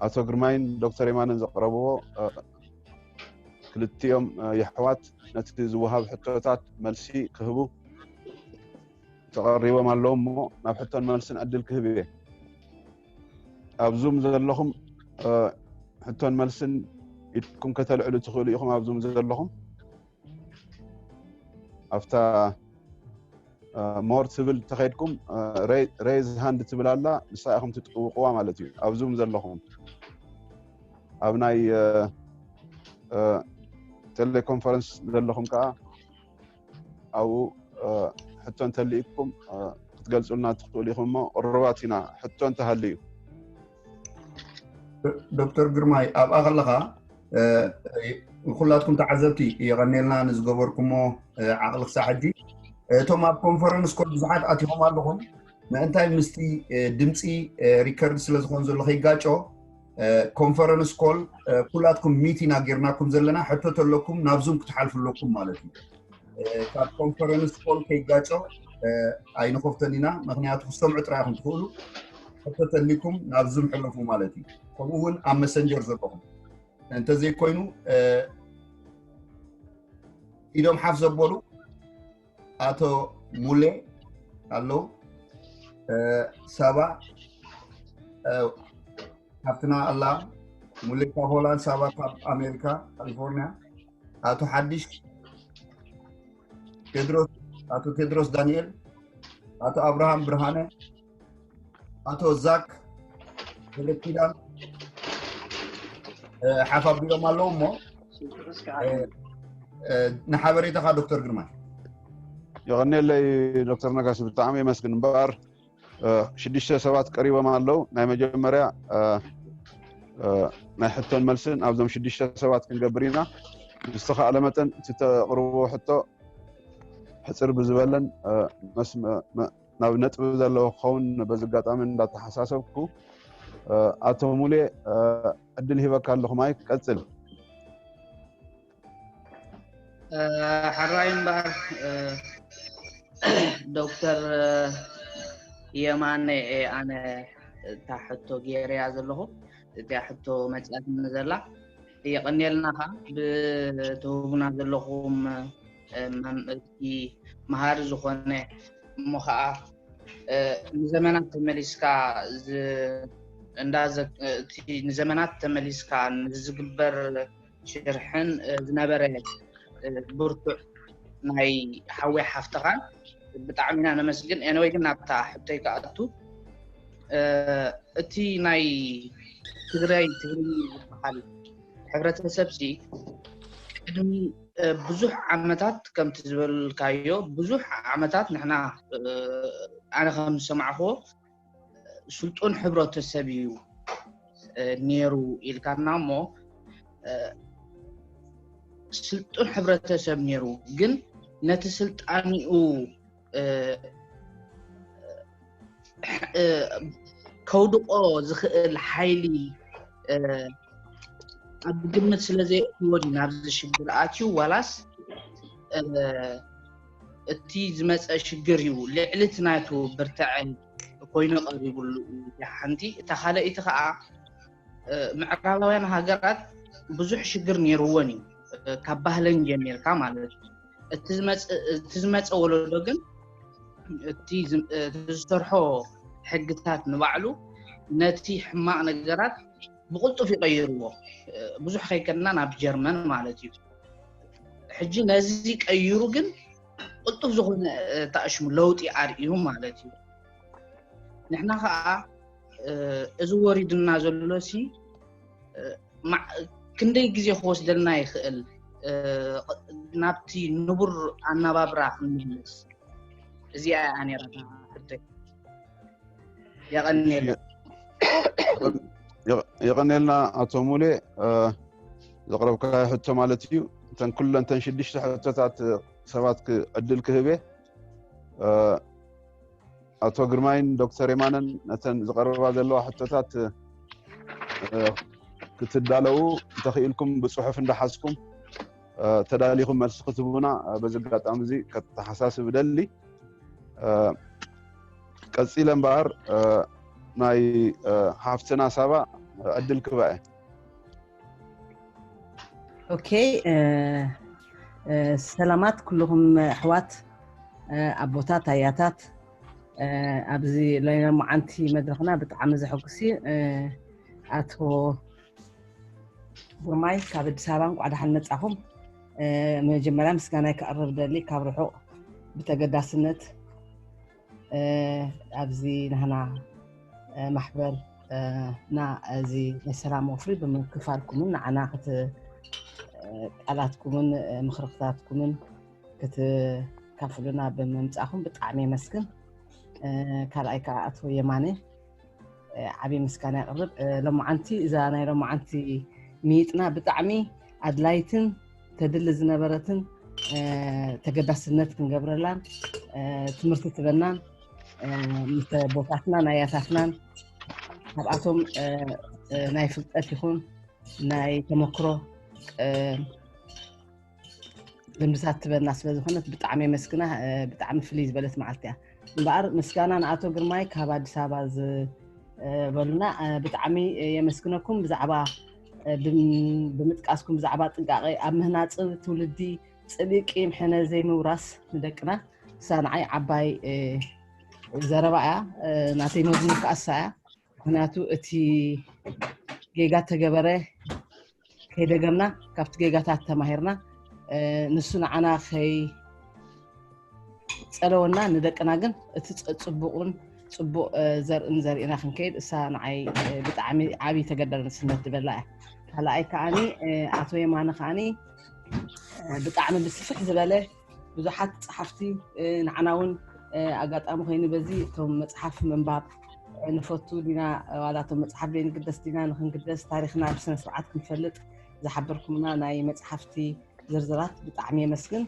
ኣቶ ግርማይን ዶክተር የማነን ዘቕረብዎ፣ እ፣ ክልቲኦም፣ እ፣ የሕዋት ነቲ ዝወሃብ ሕቶታት መልሲ ክህቡ ተቐሪቦም ኣለዉ እሞ ናብ ሕቶን መልስን ዕድል ክህብ እየ። ኣብ ዙም ዘለኹም፣ እ፣ ሕቶን መልስን ኢድኩም ከተልዕሉ ትኽእሉ ኢኹም። ኣብ ዙም ዘለኹም ኣብታ፣ እ፣ ሞር ትብል ተኸይድኩም፣ እ፣ ሬ-፣ ሬዝ ሃንድ ትብል ኣላ፣ ንሳ ኢኹም ትጥውቕዋ ማለት እዩ። ኣብ ዙም ዘለኹም፣ ኣብ ናይ፣ እ፣ እ፣ ቴሌኮንፈረንስ ዘለኹም ከኣ ኣብኡ፣ እ፣ ሕቶ እንተልኢኩም፣ እ፣ ክትገልጹልና ትኽእሉ ኢኹም እሞ ቅሩባት ኢና ሕቶ እንተሃልዩ። ዶክተር ግርማይ፣ ኣብኣ ከለኻ፣ እ፣ ኩላትኩም ተዓዘብቲ የቐኔልና ንዝገበርኩሞ፣ እ፣ ዓቕሊ ክሳዕ ሕጂ። እቶም ኣብ ኮንፈረንስ ኮል ብዙሓት ኣቲኹም ኣለኹም። ምእንታይ ምስቲ፣ እ፣ ድምፂ፣ እ፣ ሪከርድ ስለ ዝኾን ዘሎ ከይጋጮ፣ እ፣ ኮንፈረንስ ኮል፣ እ፣ ኩላትኩም ሚት ኢና ጌርናኩም ዘለና። ሕቶ ተለኩም ናብ ዙም ክትሓልፉ ኣለኩም ማለት እዩ። እ፣ ካብ ኮንፈረንስ ኮል ከይጋጮ፣ እ፣ ኣይንኸፍቶን ኢና። ምኽንያቱ ክሰምዑ ጥራይ ኢኹም ትኽእሉ። ሕቶ ተሊኩም ናብ ዙም ሕለፉ ማለት እዩ። ከምኡ እውን ኣብ መሰንጀር ዘለኹም። እንተዘይኮይኑ፣ እ፣ ኢዶም ሓፍ ዘበሉ ኣቶ ሙሌ ኣለዉ። እ፣ ሳባ፣ እ፣ ሓፍትና ኣላ ሙሌ ካብ ሆላንድ፣ ሳባ ካብ ኣሜሪካ ካሊፎርኒያ፣ ኣቶ ሓድሽ ቴድሮስ፣ ኣቶ ቴድሮስ ዳንኤል፣ ኣቶ ኣብርሃም ብርሃነ፣ ኣቶ ዛክ ገብረኪዳን፣ እ፣ ሓፍ ኣቢሎም ኣለዉ እሞ፣ እ፣ እ፣ ንሓበሬታኻ ዶክተር ግርማይ። የቐኔለይ ዶክተር ነጋሲ፣ ብጣዕሚ የመስግን። እምበኣር፣ እ፣ ሽዱሽተ ሰባት ቀሪቦም ኣለዉ። ናይ መጀመርያ፣ እ፣ እ፣ ናይ ሕቶን መልስን ኣብዞም ሽዱሽተ ሰባት ክንገብር ኢና። ብዝተኻእለ መጠን እቲ ተቕርቦ ሕቶ ሕጽር ብዝበለን፣ እ፣ መስ-፣ መ-፣ መ-፣ ናብ ነጥቢ ዘለዎ ክኸውን በዚ ኣጋጣሚ እንዳተሓሳሰብኩ፣ እ፣ ኣቶ ሙሌ፣ እ፣ ዕድል ሂበካ ኣለኹ። ማይክ ቀጽል። እ፣ ሕራይ እምበኣር፣ እ፣ ዶክተር፣ እ፣ የማነ፣ እ፣ ኣነ እታ ሕቶ ገይረያ ዘለኹ፣ እቲኣ ሕቶ መጺኣትኒ ዘላ፣ የቐንየልና ኸኣ ብትህቡና ዘለኹም፣ እ፣ መም-፣ እቲ መሃሪ ዝኾነ እሞ ኸኣ፣ እ፣ ንዘመናት ተመሊስካ ዝ-፣ እንዳ ዘ-፣ እቲ ንዘመናት ተመሊስካ ንዝግበር ሽርሕን፣ እ፣ ዝነበረ፣ እ፣ ብርቱዕ ናይ ሓወይ ሓፍትኻን ብጣዕሚ ኢና ነመስግን። ኤነወይ ግን ናብታ ሕቶይ ክኣቱ፣ እ፣ እቲ ናይ ትግራይ ትግርኛ ዝበሃል ሕብረተሰብሲ ቅድሚ፣ እ፣ ብዙሕ ዓመታት ከምቲ ዝበልካዮ ብዙሕ ዓመታት ንሕና፣ እ፣ ኣነ ከም ዝሰማዕክዎ ስልጡን ሕብረተሰብ እዩ፣ እ፣ ነይሩ ኢልካና እሞ፣ እ፣ ስልጡን ሕብረተሰብ ነይሩ፣ ግን ነቲ ስልጣኒኡ፣ እ፣ እ፣ ከውድቆ ዝኽእል ሓይሊ፣ እ፣ ኣብ ግምት ስለ ዘየእትዎ ድዩ ናብዚ ሽግር ኣትዩ ዋላስ እቲ ዝመፀ ሽግር እዩ ልዕሊ እቲ ናቱ ብርትዐ ኮይኑ ቀሪብሉ? ሓንቲ እታ ካልኣይቲ ከዓ ምዕራባውያን ሃገራት ብዙሕ ሽግር ነይርዎን እዩ ካብ ባህለን ጀሚርካ ማለት እዩ። እቲ ዝመፀ ወለዶ ግን እቲ ዝሰርሖ ሕግታት ንባዕሉ ነቲ ሕማቕ ነገራት ብቕልጡፍ ይቐይርዎ። ብዙሕ ከይከድና ናብ ጀርመን ማለት እዩ። ሕጂ ነዚ ቀይሩ ግን ቅልጡፍ ዝኾነ ታእሽሙ ለውጢ ኣርእዩ ማለት እዩ። ንሕና ከዓ እዚ ወሪድና ዘሎ ሲ ክንደይ ግዜ ክወስደልና ይኽእል ናብቲ ንቡር ኣናባብራ ክንምለስ? እዚኣ እያ ነይራ ሕቶይ። የቐንየለ። የቐንየልና ኣቶ ሙሌ ዘቕረብካዮ ሕቶ ማለት እዩ። እተን ኩለን እተን ሽዱሽተ ሕቶታት ሰባት ዕድል ክህብ እየ። ኣቶ ግርማይን ዶክተር የማነን ነተን ዝቐርባ ዘለዋ ሕቶታት ክትዳለዉ እንተኽኢልኩም ብፅሑፍ እንዳሓዝኩም ተዳሊኹም መልሲ ክትህቡና በዚ ኣጋጣሚ እዚ ከተሓሳስብ ደሊ። ቀፂለ እምበኣር ናይ ሓፍትና ሳባ ዕድል ክባ እየ። ኦኬ፣ ሰላማት ኩልኹም ኣሕዋት ኣቦታት ኣያታት። ኣብዚ ሎማዓንቲ መድረኽና ብጣዕሚ ዘሐጉስ እዩ። ኣቶ ግርማይ ካብ ኣዲስ ኣበባ እንኳዕ ደሓን መጻኹም። መጀመርያ ምስጋናይ ከቕርብ ደሊ ካብ ርሑቕ ብተገዳስነት ኣብዚ ናህና ማሕበር ና እዚ ናይ ሰላም ወፍሪ ብምክፋልኩምን ንዓና ቃላትኩምን ምኽርታትኩምን ክትካፍሉና ብምምጻኹም ብጣዕሚ የመስግን። ካልኣይ ከዓ ኣቶ የማነ ዓብዪ ምስጋና የቕርብ። ሎማዓንቲ እዛ ናይ ሎማዓንቲ ምይጥና ብጣዕሚ ኣድላይትን ተድሊ ዝነበረትን ተገዳስነት ክንገብረላን ትምህርቲ ትበናን ምስ ኣቦታትናን ኣያታትናን ካብኣቶም ናይ ፍልጠት ይኹን ናይ ተመክሮ ልምድታት ትበና ስለ ዝኾነት ብጣዕሚ የመስግና። ብጣዕሚ ፍልይ ዝበለት መዓልቲ እያ። እምበኣር ምስጋና ንኣቶ ግርማይ ካብ ኣዲስ ኣበባ ዝበሉና ብጣዕሚ የመስግነኩም። ብዛዕባ ብምጥቃስኩም ብዛዕባ ጥንቃቄ ኣብ ምህናፅ ትውልዲ ፅልኢ ቂም ሕነ ዘይምውራስ ንደቅና እሳ ንዓይ ዓባይ ዘረባ እያ። ናተይ መዝሙር ከዓ እሳ እያ። ምክንያቱ እቲ ጌጋ ተገበረ ከይደገምና ካብቲ ጌጋታት ተማሂርና ንሱ ንዓና ከይ ፀለወና ንደቅና ግን እቲ ፅቡቅን ፅቡቅ ዘርእን ዘርእና ክንከይድ እሳ ንዓይ ብጣዕሚ ዓብይ ተገዳስነት ዝበላ እያ። ካልኣይ ከዓኒ ኣቶ የማነ ከዓኒ ብጣዕሚ ብስፍሕ ዝበለ ብዙሓት ፀሓፍቲ ንዓና እውን ኣጋጣሚ ኮይኑ በዚ እቶም መፅሓፍ ምንባብ ንፈቱ ዲና ዋላ እቶም መፅሓፍ ዘይንግደስ ዲና ንክንግደስ ታሪክና ብስነ ስርዓት ክንፈልጥ ዝሓበርኩምና ናይ መፅሓፍቲ ዝርዝራት ብጣዕሚ የመስግን።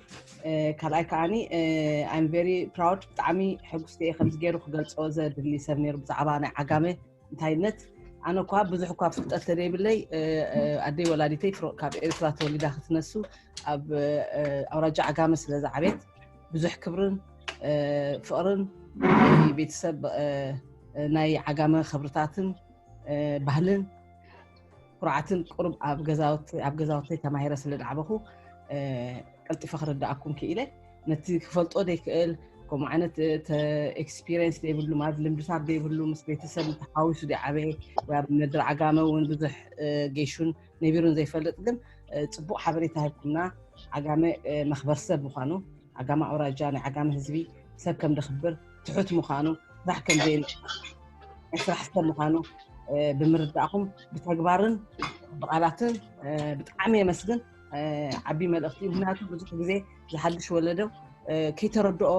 ካልኣይ ከዓኒ I'm very proud ብጣዕሚ ሕጉስቲ እየ ከምዚ ገይሩ ክገልፆ ዘድሊ ሰብ ነይሩ ብዛዕባ ናይ ዓጋመ እንታይነት ኣነ እኳ ብዙሕ እኳ ፍልጠት ተደይብለይ ኣደይ ወላዲተይ ካብ ኤርትራ ተወሊዳ ክትነሱ ኣብ ኣውራጃ ዓጋመ ስለ ዝዓቤት ብዙሕ ክብርን ፍቕርን ናይ ቤተሰብ ናይ ዓጋመ ክብርታትን ባህልን ኩርዓትን ቁሩብ ኣብ ገዛውተይ ተማሂረ ስለ ዝዓበኹ ቀልጢፈ ክርድኣኩም ክኢለ። ነቲ ክፈልጦ ዘይክእል ከምኡ ዓይነት ኤክስፒሪየንስ ዘይብሉ ማለት ልምድታት ዘይብሉ ምስ ቤተሰብ ተሓዊሱ ዝዓበየ ወይ ኣብ ምድሪ ዓጋመ እውን ብዙሕ ገይሹን ነቢሩን ዘይፈልጥ ግን ፅቡቕ ሓበሬታ ሂብኩምና። ዓጋመ መኽበር ሰብ ምዃኑ ዓጋመ ኣውራጃ ናይ ዓጋመ ህዝቢ ሰብ ከም ደኽብር ትሑት ምዃኑ ስራሕ ከም ዘይ ናይ ስራሕ ሰብ ምዃኑ ብምርዳእኹም ብተግባርን ብቃላትን ብጣዕሚ የመስግን። ዓቢ መልእኽቲ እዩ። ምክንያቱ ብዙሕ ግዜ ዝሓድሽ ወለዶ ከይተረድኦ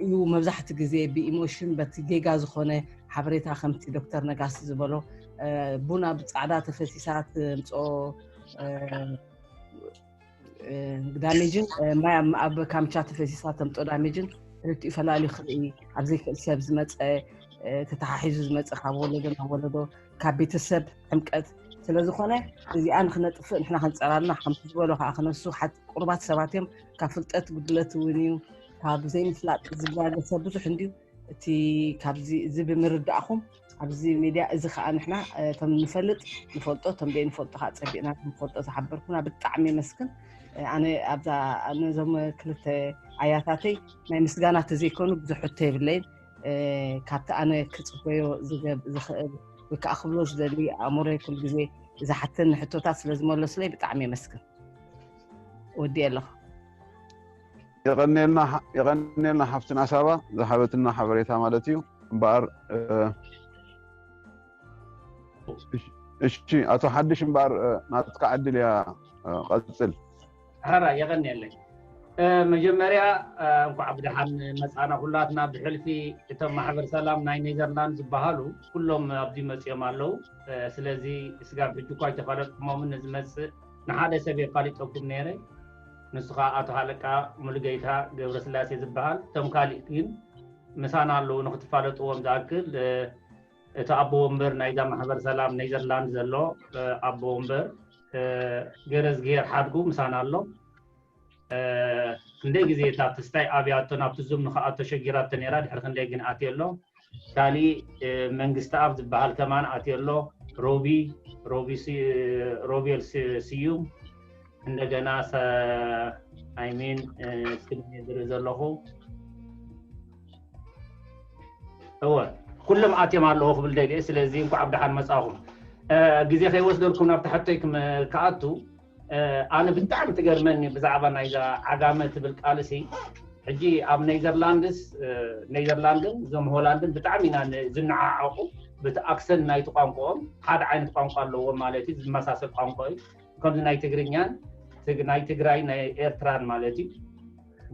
እዩ መብዛሕቲ ግዜ ብኢሞሽን በቲ ጌጋ ዝኾነ ሓበሬታ ከምቲ ዶክተር ነጋሲ ዝበሎ ቡና ብፃዕዳ ተፈሲሳ ትምፅኦ ዳሜጅን ማይ ኣብ ካምቻ ተፈሲሳ ተምፅኦ ዳሜጅን ክልቲኡ ፈላልዩ ክርኢ ኣብ ዘይክእል ሰብ ዝመፀ ተተሓሒዙ ዝመፀ ካብ ወለዶ ናብ ወለዶ ካብ ቤተሰብ ሕምቀት ስለዝኾነ እዚኣ ንክነጥፍእ ንሕና ክንፀላልና ከምቲ ዝበሎ ከዓ ክነሱ ሓት ቁርባት ሰባት እዮም። ካብ ፍልጠት ጉድለት እውን እዩ፣ ካብ ዘይምፍላጥ ዝባገሰ ብዙሕ እንድዩ። እቲ ካብዚ እዚ ብምርዳእኹም ኣብዚ ሚድያ እዚ ከዓ ንሕና እቶም ንፈልጥ ንፈልጦ፣ እቶም ዘይንፈልጦ ከዓ ፀቢቕና ንፈልጦ ዝሓበርኩና ብጣዕሚ የመስግን። ኣነ ኣብዛ ነዞም ክልተ ኣያታተይ ናይ ምስጋና ተዘይኮኑ ብዙሕ ሕቶ የብለይን። ካብቲ ኣነ ክፅበዮ ዝኽእል ወይ ከዓ ክብሎ ዝደሊ ኣእምሮይ ኩሉ ግዜ ዝሓተኒ ሕቶታት ስለ ዝመለሱለይ ብጣዕሚ የመስግን። ወዲ ኣለኹ። የቐኔልና ሓፍትና ሳባ ዝሓበትና ሓበሬታ ማለት እዩ። እምበኣር እሺ፣ ኣቶ ሓድሽ እምበኣር ናትካ ዕድል እያ፣ ቀፅል። ሕራ የቐኔለይ። መጀመርያ እንኳዕ ብደሓን መፃና ኩላትና። ብሕልፊ እቶም ማሕበር ሰላም ናይ ኔዘርላንድ ዝበሃሉ ኩሎም ኣብዚ መፅኦም ኣለዉ። ስለዚ ስጋብ ሕጂ እኳ ኣይተፋለጥኩሞምን፣ ንዝመፅእ ንሓደ ሰብ የፋሊጠኩም ነይረ። ንሱ ከዓ ኣቶ ሃለቃ ሙሉጌታ ገብረስላሴ ዝበሃል። እቶም ካሊእ ግን ምሳና ኣለዉ፣ ንክትፋለጥዎም ዝኣክል እቲ ኣቦ ወንበር ናይዛ ማሕበር ሰላም ኔዘርላንድ ዘሎ ኣቦ ወንበር ገረዝግሄር ሓድጉ ምሳና ኣሎ። ክንደይ ግዜ እታ ትስታይ ኣብያቶ ናብቲ ዙም ንክኣቶ ሸጊራቶ ነይራ፣ ድሕሪ ክንደይ ግን ኣትዮ ኣሎ። ካሊእ መንግስቲ ኣብ ዝበሃል ከማን ኣትዮ ኣሎ። ሮቢ ሮቢ ሮቤል ስዩም እንደገና ኣይሚን ስክሪን ዝርኢ ዘለኹ እወ ኩሎም ኣትዮም ኣለዉ ክብል ደልየ። ስለዚ እንኳዕ ብደሓን መፃኹም። ግዜ ከይወስደልኩም ናብቲ ሕቶይ ክኣቱ፣ ኣነ ብጣዕሚ ትገርመኒ ብዛዕባ ናይዛ ዓጋመ ትብል ቃልሲ። ሕጂ ኣብ ኔዘርላንድስ ኔዘርላንድን እዞም ሆላንድን ብጣዕሚ ኢና ዝነዓዓቑ። ብቲ ኣክሰን ናይቲ ቋንቋኦም ሓደ ዓይነት ቋንቋ ኣለዎም ማለት እዩ፣ ዝመሳሰል ቋንቋ እዩ። ከምዚ ናይ ትግርኛን ናይ ትግራይ ናይ ኤርትራን ማለት እዩ።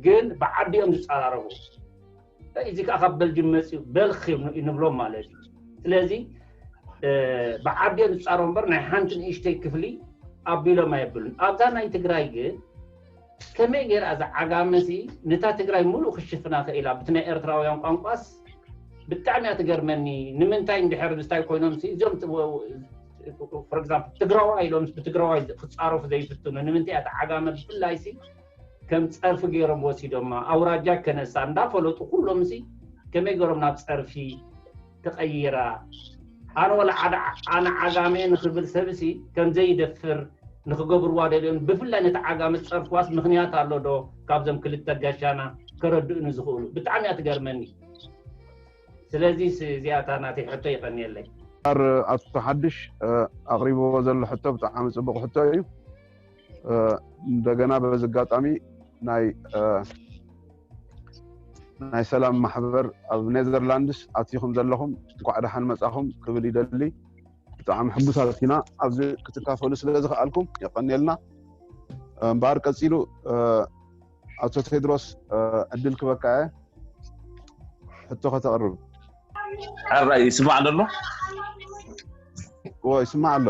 ግን ብዓዲ እዮም ዝፀራረቡ። እዚ ከዓ ካብ በልጅም መፅኡ በልክ ንብሎም ማለት እዩ። ስለዚ ብዓዲ እዮም ዝፃረቡ እምበር ናይ ሓንቲ ንእሽተይ ክፍሊ ኣቢሎም ኣየብሉን። ኣብዛ ናይ ትግራይ ግን ከመይ ገይራ እዛ ዓጋመ ሲ ነታ ትግራይ ሙሉእ ክሽፍና ክኢላ? ብቲ ናይ ኤርትራውያን ቋንቋስ ብጣዕሚ እያ ትገርመኒ። ንምንታይ እንድሕር ምስታይ ኮይኖም ሲ እዚኦም for example ትግራዋ ኢሎም ብትግራዋይ ክፃረፉ ዘይፍትኑ ንምንታይ እያ? እታ ዓጋመ ብፍላይ ሲ ከም ፀርፊ ገይሮም ወሲዶማ። ኣውራጃ ከነሳ እንዳፈለጡ ኩሎም ሲ ከመይ ገይሮም ናብ ፀርፊ ተቐይራ? ኣነ ወላ ሓደ ኣነ ዓጋመ ንክብል ሰብ ሲ ከም ዘይደፍር ንክገብርዋ ደልዮም። ብፍላይ ነቲ ዓጋመ ዝፀርፍዋስ ምክንያት ኣሎ ዶ? ካብዞም ክልተ ጋሻና ከረድኡኒ ዝኽእሉ። ብጣዕሚ እያ ትገርመኒ። ስለዚ እዚኣታ ናተይ ሕቶ ይቐንየለይ። ኣር ኣቶ ሓድሽ ኣቕሪብዎ ዘሎ ሕቶ ብጣዕሚ ፅቡቕ ሕቶ እዩ። እንደገና በዚ ኣጋጣሚ ናይ ናይ ሰላም ማሕበር ኣብ ኔዘርላንድስ ኣትኹም ዘለኹም እንኳዕ ደሓን መጻኹም ክብል ይደሊ። ብጣዕሚ ሕጉሳት ኢና ኣብዚ ክትካፈሉ ስለ ዝኸኣልኩም የቐንየልና። እምበኣር ቀጺሉ ኣቶ ቴድሮስ ዕድል ክበካ እየ ሕቶ ከተቕርብ። ሕራይ ይስማዕ ደሎ? እዎ ይስማዕ ኣሎ።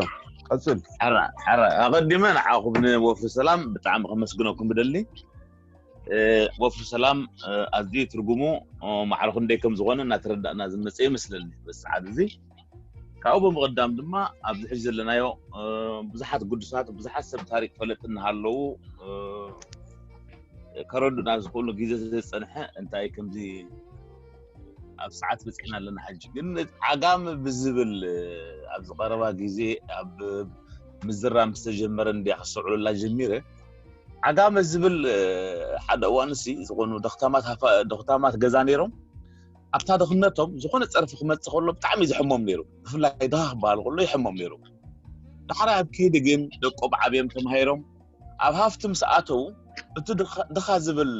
ቀጽል። ሕራ ሕራ ኣቐዲመ ንዓኹም ንወፍሪ ሰላም ብጣዕሚ ከመስግነኩም ብደሊ። ወፍሪ ሰላም ኣዝዩ ትርጉሙ ማዕረ ክንደይ ከም ዝኾነ እናተረዳእና ዝመፀ ይመስለኒ በዚ ሰዓት እዚ። ካብኡ ብምቕዳም ድማ ኣብዚ ሕጂ ዘለናዮ ብዙሓት ግዱሳት ብዙሓት ሰብ ታሪክ ፈለጥቲ እናሃለዉ ከረዱና ዝኽእሉ ግዜ ዘፀንሐ እንታይ ከምዚ ኣብ ሰዓት በፂሕና ኣለና። ሕጂ ግን ዓጋመ ብዝብል ኣብዚ ቀረባ ግዜ ኣብ ምዝራብ ምስ ተጀመረ እንድያ ክስተውዕለላ ጀሚረ። ዓጋመ ዝብል ሓደ እዋንሲ ዝኾኑ ደኽታማት ገዛ ነይሮም ኣብታ ድኽነቶም ዝኾነ ፀርፊ ክመፅእ ከሎ ብጣዕሚ እዩ ዝሕሞም ነይሩ። ብፍላይ ድኻ ክበሃል ከሎ ይሕሞም ነይሩ። ዳሕራይ ኣብ ከይዲ ግን ደቆም ዓብዮም ተማሂሮም ኣብ ሃፍቲ ምስ ኣተዉ እቲ ድኻ ዝብል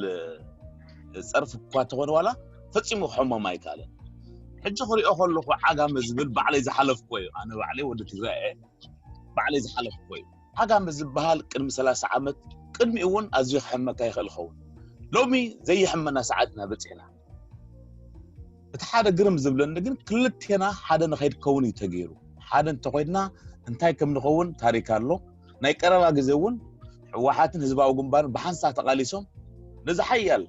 ፀርፊ እኳ ተኾነ ዋላ ፈፂሙ ክሕሞም ኣይከኣለን። ሕጂ ክሪኦ ከለኹ ዓጋመ ዝብል ባዕለይ ዝሓለፍኩዎ እዩ። ኣነ ባዕለይ ወዲ ትግራይ እየ። ባዕለይ ዝሓለፍኩዎ እዩ። ዓጋመ ዝበሃል ቅድሚ ሰላሳ ዓመት ቅድሚኡ እውን ኣዝዩ ክሕመካ ይኽእል ይኸውን። ሎሚ ዘየሕመና ሰዓት ኢና በፂሕና። እቲ ሓደ ግርም ዝብለኒ ግን ክልቴና ሓደ ንኸይድ ከውን እዩ ተገይሩ። ሓደ እንተኾይድና እንታይ ከም ንኸውን ታሪክ ኣሎ። ናይ ቀረባ ግዜ እውን ህወሓትን ህዝባዊ ግንባርን ብሓንሳብ ተቓሊሶም ነዚ ሓያል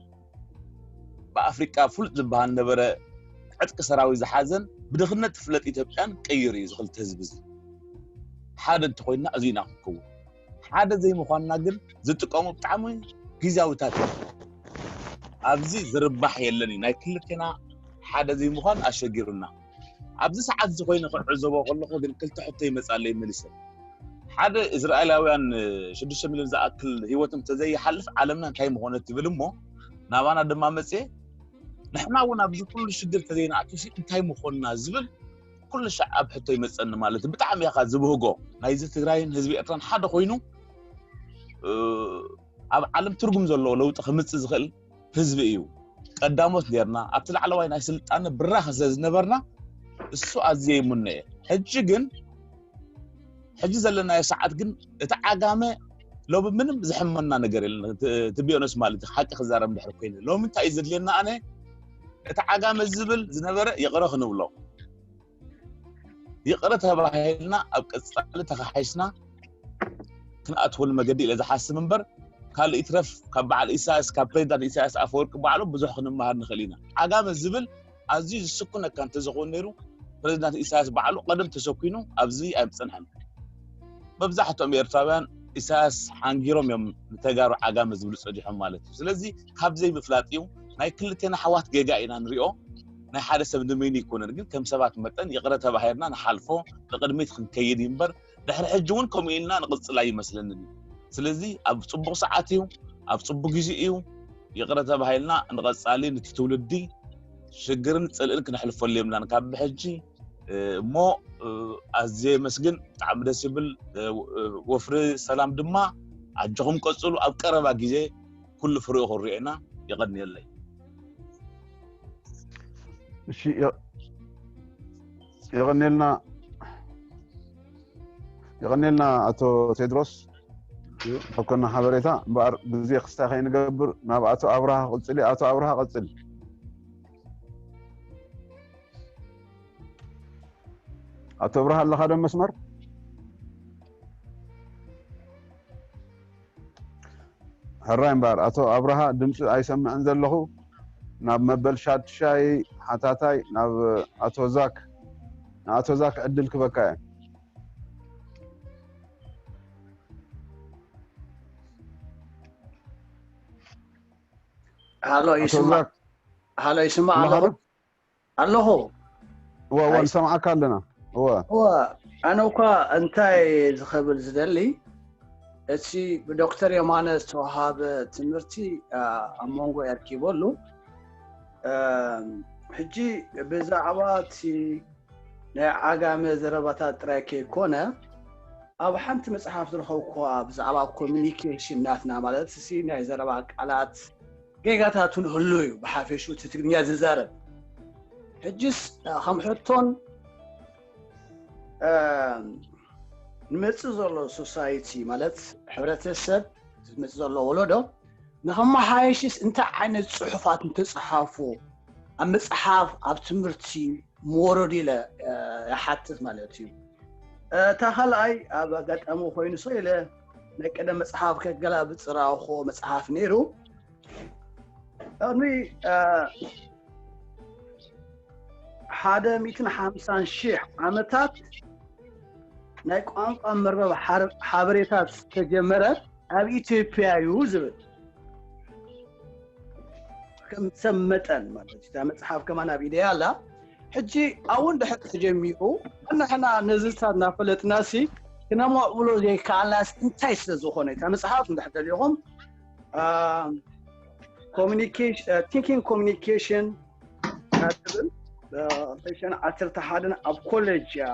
ብኣፍሪቃ ፍሉጥ ዝበሃል ነበረ ዕጥቂ ሰራዊት ዝሓዘን ብድኽነት ትፍለጥ ኢትዮጵያን ቀይሩ እዩ። ዝኽልተ ህዝቢ እዚ ሓደ እንተኮይንና እዚ ኢና ክንከውን። ሓደ ዘይምኳንና ግን ዝጥቀሙ ብጣዕሚ ግዝያዊታት እዮም። ኣብዚ ዝርባሕ የለን እዩ። ናይ ክልቴና ሓደ ዘይምኳን ኣሸጊሩና። ኣብዚ ሰዓት እዚ ኮይነ ክዕዘቦ ከለኹ ግን ክልተ ሕቶ ይመጻለይ መሊሰ። ሓደ እስራኤላውያን ሽዱሽተ ሚልዮን ዝኣክል ህይወቶም ተዘይሓልፍ ዓለምና እንታይ ምኾነት ትብል እሞ ናባና ድማ መጽየ ንሕና እውን ኣብዚ ኩሉ ሽግር ተዘይንኣቱ ሲ እንታይ ምኾንና ዝብል ኩሉ ሻዕ ኣብ ሕቶ ይመጸኒ ማለት እዩ። ብጣዕሚ ኢኻ ዝብህጎ ናይዚ ትግራይን ህዝቢ ኤርትራን ሓደ ኮይኑ ኣብ ዓለም ትርጉም ዘለዎ ለውጢ ክምጽእ ዝኽእል ህዝቢ እዩ። ቀዳሞት ኔርና ኣብቲ ላዕለዋይ ናይ ስልጣነ ብራኸ ስለ ዝነበርና እሱ ኣዝየ ይምነ እየ። ሕጂ ግን ሕጂ ዘለናዮ ሰዓት ግን እቲ ዓጋመ ሎሚ ምንም ዝሕመና ነገር የለን። ትቢዮነስ ማለት ሓቂ ክዛረብ ድሕር ኮይነ ሎሚ እንታይ እዩ ዘድልየና ኣነ እቲ ዓጋመ ዝብል ዝነበረ ይቕረ ክንብሎ ይቕረ ተባሂልና ኣብ ቀጻሊ ተኻሒስና ክንኣትወሉ መገዲ ኢለ ዝሓስብ እምበር ካልእ ይትረፍ ካብ በዓል ኢሳያስ ካብ ፕሬዚዳንት ኢሳያስ ኣፈወርቂ ባዕሉ ብዙሕ ክንመሃር ንኽእል ኢና። ዓጋመ ዝብል ኣዝዩ ዝስኩነካ እንተዝኸውን ነይሩ ፕሬዚዳንት ኢሳያስ ባዕሉ ቀደም ተሰኪኑ ኣብዚ ኣይምፀንሐን። መብዛሕትኦም ኤርትራውያን ኢሳያስ ሓንጊሮም እዮም ንተጋሩ ዓጋመ ዝብሉ ፀዲሖም ማለት እዩ። ስለዚ ካብ ዘይምፍላጥ እዩ ናይ ክልቴና ኣሕዋት ጌጋ ኢና ንሪኦ። ናይ ሓደ ሰብ ንመይኑ ኣይኮነን ግን ከም ሰባት መጠን ይቕረ ተባሂልና ንሓልፎ ንቕድሚት ክንከይድ እዩ እምበር ድሕሪ ሕጂ እውን ከምኡ ኢልና ንቕፅል ኣይመስለንን እዩ። ስለዚ ኣብ ፅቡቕ ሰዓት እዩ፣ ኣብ ፅቡቕ ግዜ እዩ። ይቕረ ተባሂልና ንቐፃሊ ንቲ ትውልዲ ሽግርን ፅልእን ክነሕልፈሉ የብልናን ካብ ብሕጂ እሞ ኣዝየ የመስግን። ብጣዕሚ ደስ ይብል ወፍሪ ሰላም ድማ ኣጆኹም ቀፅሉ። ኣብ ቀረባ ግዜ ኩሉ ፍሪኡ ክንሪኦ ኢና። የቐንየለይ። እሺ የቐንየልና የቐንየልና ኣቶ ቴድሮስ። ተኮና ሓበሬታ እምበኣር ግዜ ክስታይ ከይንገብር ናብ ኣቶ ኣብርሃ ክቕፅል እዩ። ኣቶ ኣብርሃ ቀፅል። ኣቶ ኣብርሃ ኣለኻ ዶ መስመር? ሕራይ እምበኣር ኣቶ ኣብርሃ ድምፂ ኣይሰምዕን ዘለኹ። ናብ መበል ሻድሻይ ሓታታይ ናብ ኣቶ ዛክ ንኣቶ ዛክ ዕድል ክበካ እየ። ሃሎ ይስማዕ? ሃሎ ይስማዕ ኣለኹ? ኣለኹ። እወ እወ ንሰምዓካ ኣለና። እወ እወ ኣነ እኳ እንታይ ዝኸብል ዝደሊ እቲ ብዶክተር የማነ ዝተዋሃበ ትምህርቲ ኣብ መንጎ የርኪበሉ ሕጂ ብዛዕባ እቲ ናይ ዓጋመ ዘረባታት ጥራይ ከይኮነ ኣብ ሓንቲ መፅሓፍ ዝረኸብኩዋ ብዛዕባ ኮሚኒኬሽን ናትና ማለት ሲ ናይ ዘረባ ቃላት ጌጋታቱ ንህሉ እዩ ብሓፈሹ እቲ ትግርኛ ዝዛረብ ሕጅስ ከም ሕቶን ንመፅእ ዘሎ ሶሳይቲ ማለት ሕብረተሰብ ዝመፅእ ዘሎ ወለዶ ንኸመሓየሽስ እንታይ ዓይነት ፅሑፋት እንተፅሓፉ ኣብ መፅሓፍ ኣብ ትምህርቲ ምወረዱ ኢለ ይሓትት ማለት እዩ። እታ ካልኣይ ኣብ ኣጋጣሚ ኮይኑ ሰው ኢለ ናይ ቀደም መፅሓፍ ከገላብፅ ዝረኣኹዎ መፅሓፍ ነይሩ። ቅድሚ ሓደ ሚእትን ሓምሳን ሺሕ ዓመታት ናይ ቋንቋ መርበብ ሓበሬታት ዝተጀመረ ኣብ ኢትዮጵያ እዩ ዝብል ከም ሰብ መጠን ማለት እዩ። እታ መፅሓፍ ከማን ኣብ ኢደይ ኣላ። ሕጂ ኣብኡ እንድሕር ተጀሚሩ ንሕና ነዝታት እናፈለጥና ሲ ክነማዕብሎ ዘይከኣልናስ እንታይ ስለ ዝኾነ እታ መፅሓፍ እንድሕር ደሊኹም communication thinking communication ትብል ክልተ ሽሕን ዓሰርተ ሓደን ኣብ ኮሌጅ እያ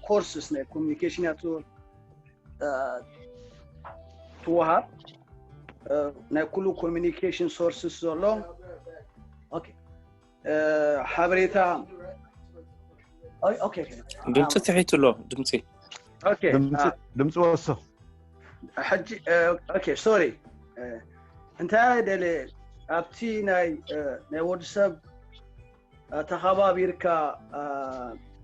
ኮርስስ ናይ ኮሚኒኬሽን እያ ትወሃብ ናይ ኩሉ ኮሚኒኬሽን ሶርስስ ዘሎ ሓበሬታ ድምፂ ትሒቱ ኣሎ ድምፂ ድምፂ ወስኽ ሕጂ ኦኬ ሶሪ እንታይ ደለ ኣብቲ ናይ ናይ ወዲ ሰብ ተኸባቢርካ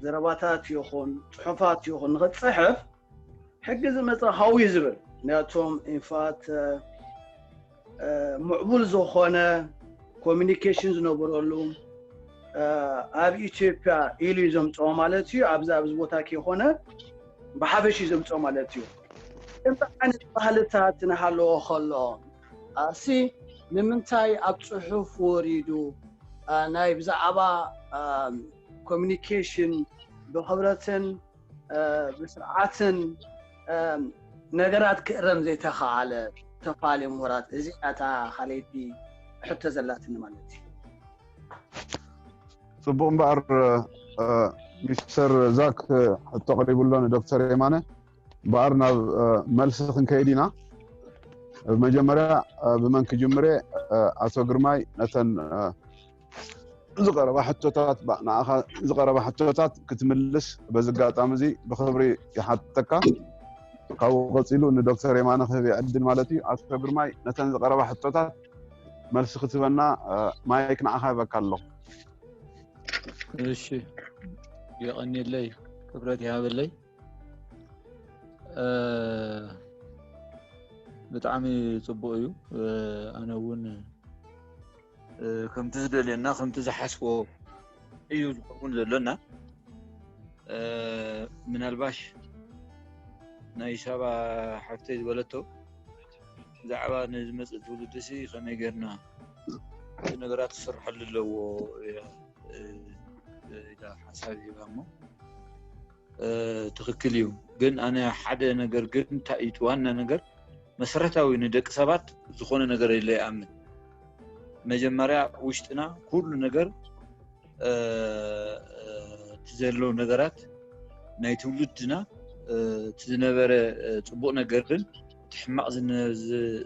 ዘረባታት ይኹን ፅሑፋት ይኹን ንኽትፅሕፍ ሕጊ ዝመፀ ሃዊ ዝብል ናቶም ኢንፋት ምዕቡል ዝኾነ ኮሚኒኬሽን ዝነበረሉ ኣብ ኢትዮጵያ ኢሉ እዩ ዘምፅኦ ማለት እዩ። ኣብዚ ኣብዚ ቦታ ከይኮነ ብሓፈሽ እዩ ዘምፅኦ ማለት እዩ። ከምዚ ዓይነት ባህልታት እናሃለዎ ከሎ ኣሲ ንምንታይ ኣብ ፅሑፍ ወሪዱ? አ፣ ናይ ብዛዕባ ኮሚኒኬሽን ብክብረትን አ፣ ብስርዓትን አ፣ ነገራት ክእረም ዘይተኸኣለ ተፋልዮ ምሁራት? እዚኣ እታ ካልኣይቲ ሕቶ ዘላትኒ ማለት እዩ። ፅቡቅ እምበኣር፣ ሚስተር ዛክ ሕቶ ቀሪቡ ኣሎ ንዶክተር የማነ። እምበኣር ናብ መልሲ ክንከይድ ኢና። ብመጀመርያ ብመን ክጅምር እየ? ኣቶ ግርማይ፣ ነተን ዝቀረባ ሕቶታት ንዓኻ ዝቀረባ ሕቶታት ክትምልስ በዚ ኣጋጣሚ እዚ ብክብሪ ይሓተካ። ካብኡ ቀፂሉ ንዶክተር የማነ ክህብ ዕድል ማለት እዩ። ኣቶ ግርማይ፣ ነተን ዝቀረባ ሕቶታት መልሲ ክትበና ማይክ ንዓኻ ይበካ ኣለኹ። እሺ፣ የቐንየለይ፣ ክብረት ይሃበለይ። ብጣዕሚ ፅቡቅ እዩ። ኣነ እውን ከምቲ ዝደልየና ከምቲ ዝሓስቦ እዩ ዝኸውን ዘሎና። ምናልባሽ ናይ ሳባ ሓፍተይ ዝበለቶ ብዛዕባ ንዝመፅእ ትውልድሲ ከመይ ጌርና እቲ ነገራት ክስርሐሉ ኣለዎ ኢላ ሓሳብ ሂባ እሞ ትኽክል እዩ። ግን ኣነ ሓደ ነገር ግን እንታይ እዩ ዋና ነገር መሰረታዊ ንደቂ ሰባት ዝኾነ ነገር የለ ይኣምን። መጀመርያ ውሽጥና ኩሉ ነገር እቲ ዘለዉ ነገራት ናይ ትውልድና እቲ ዝነበረ ፅቡቅ ነገርን እቲ ሕማቅ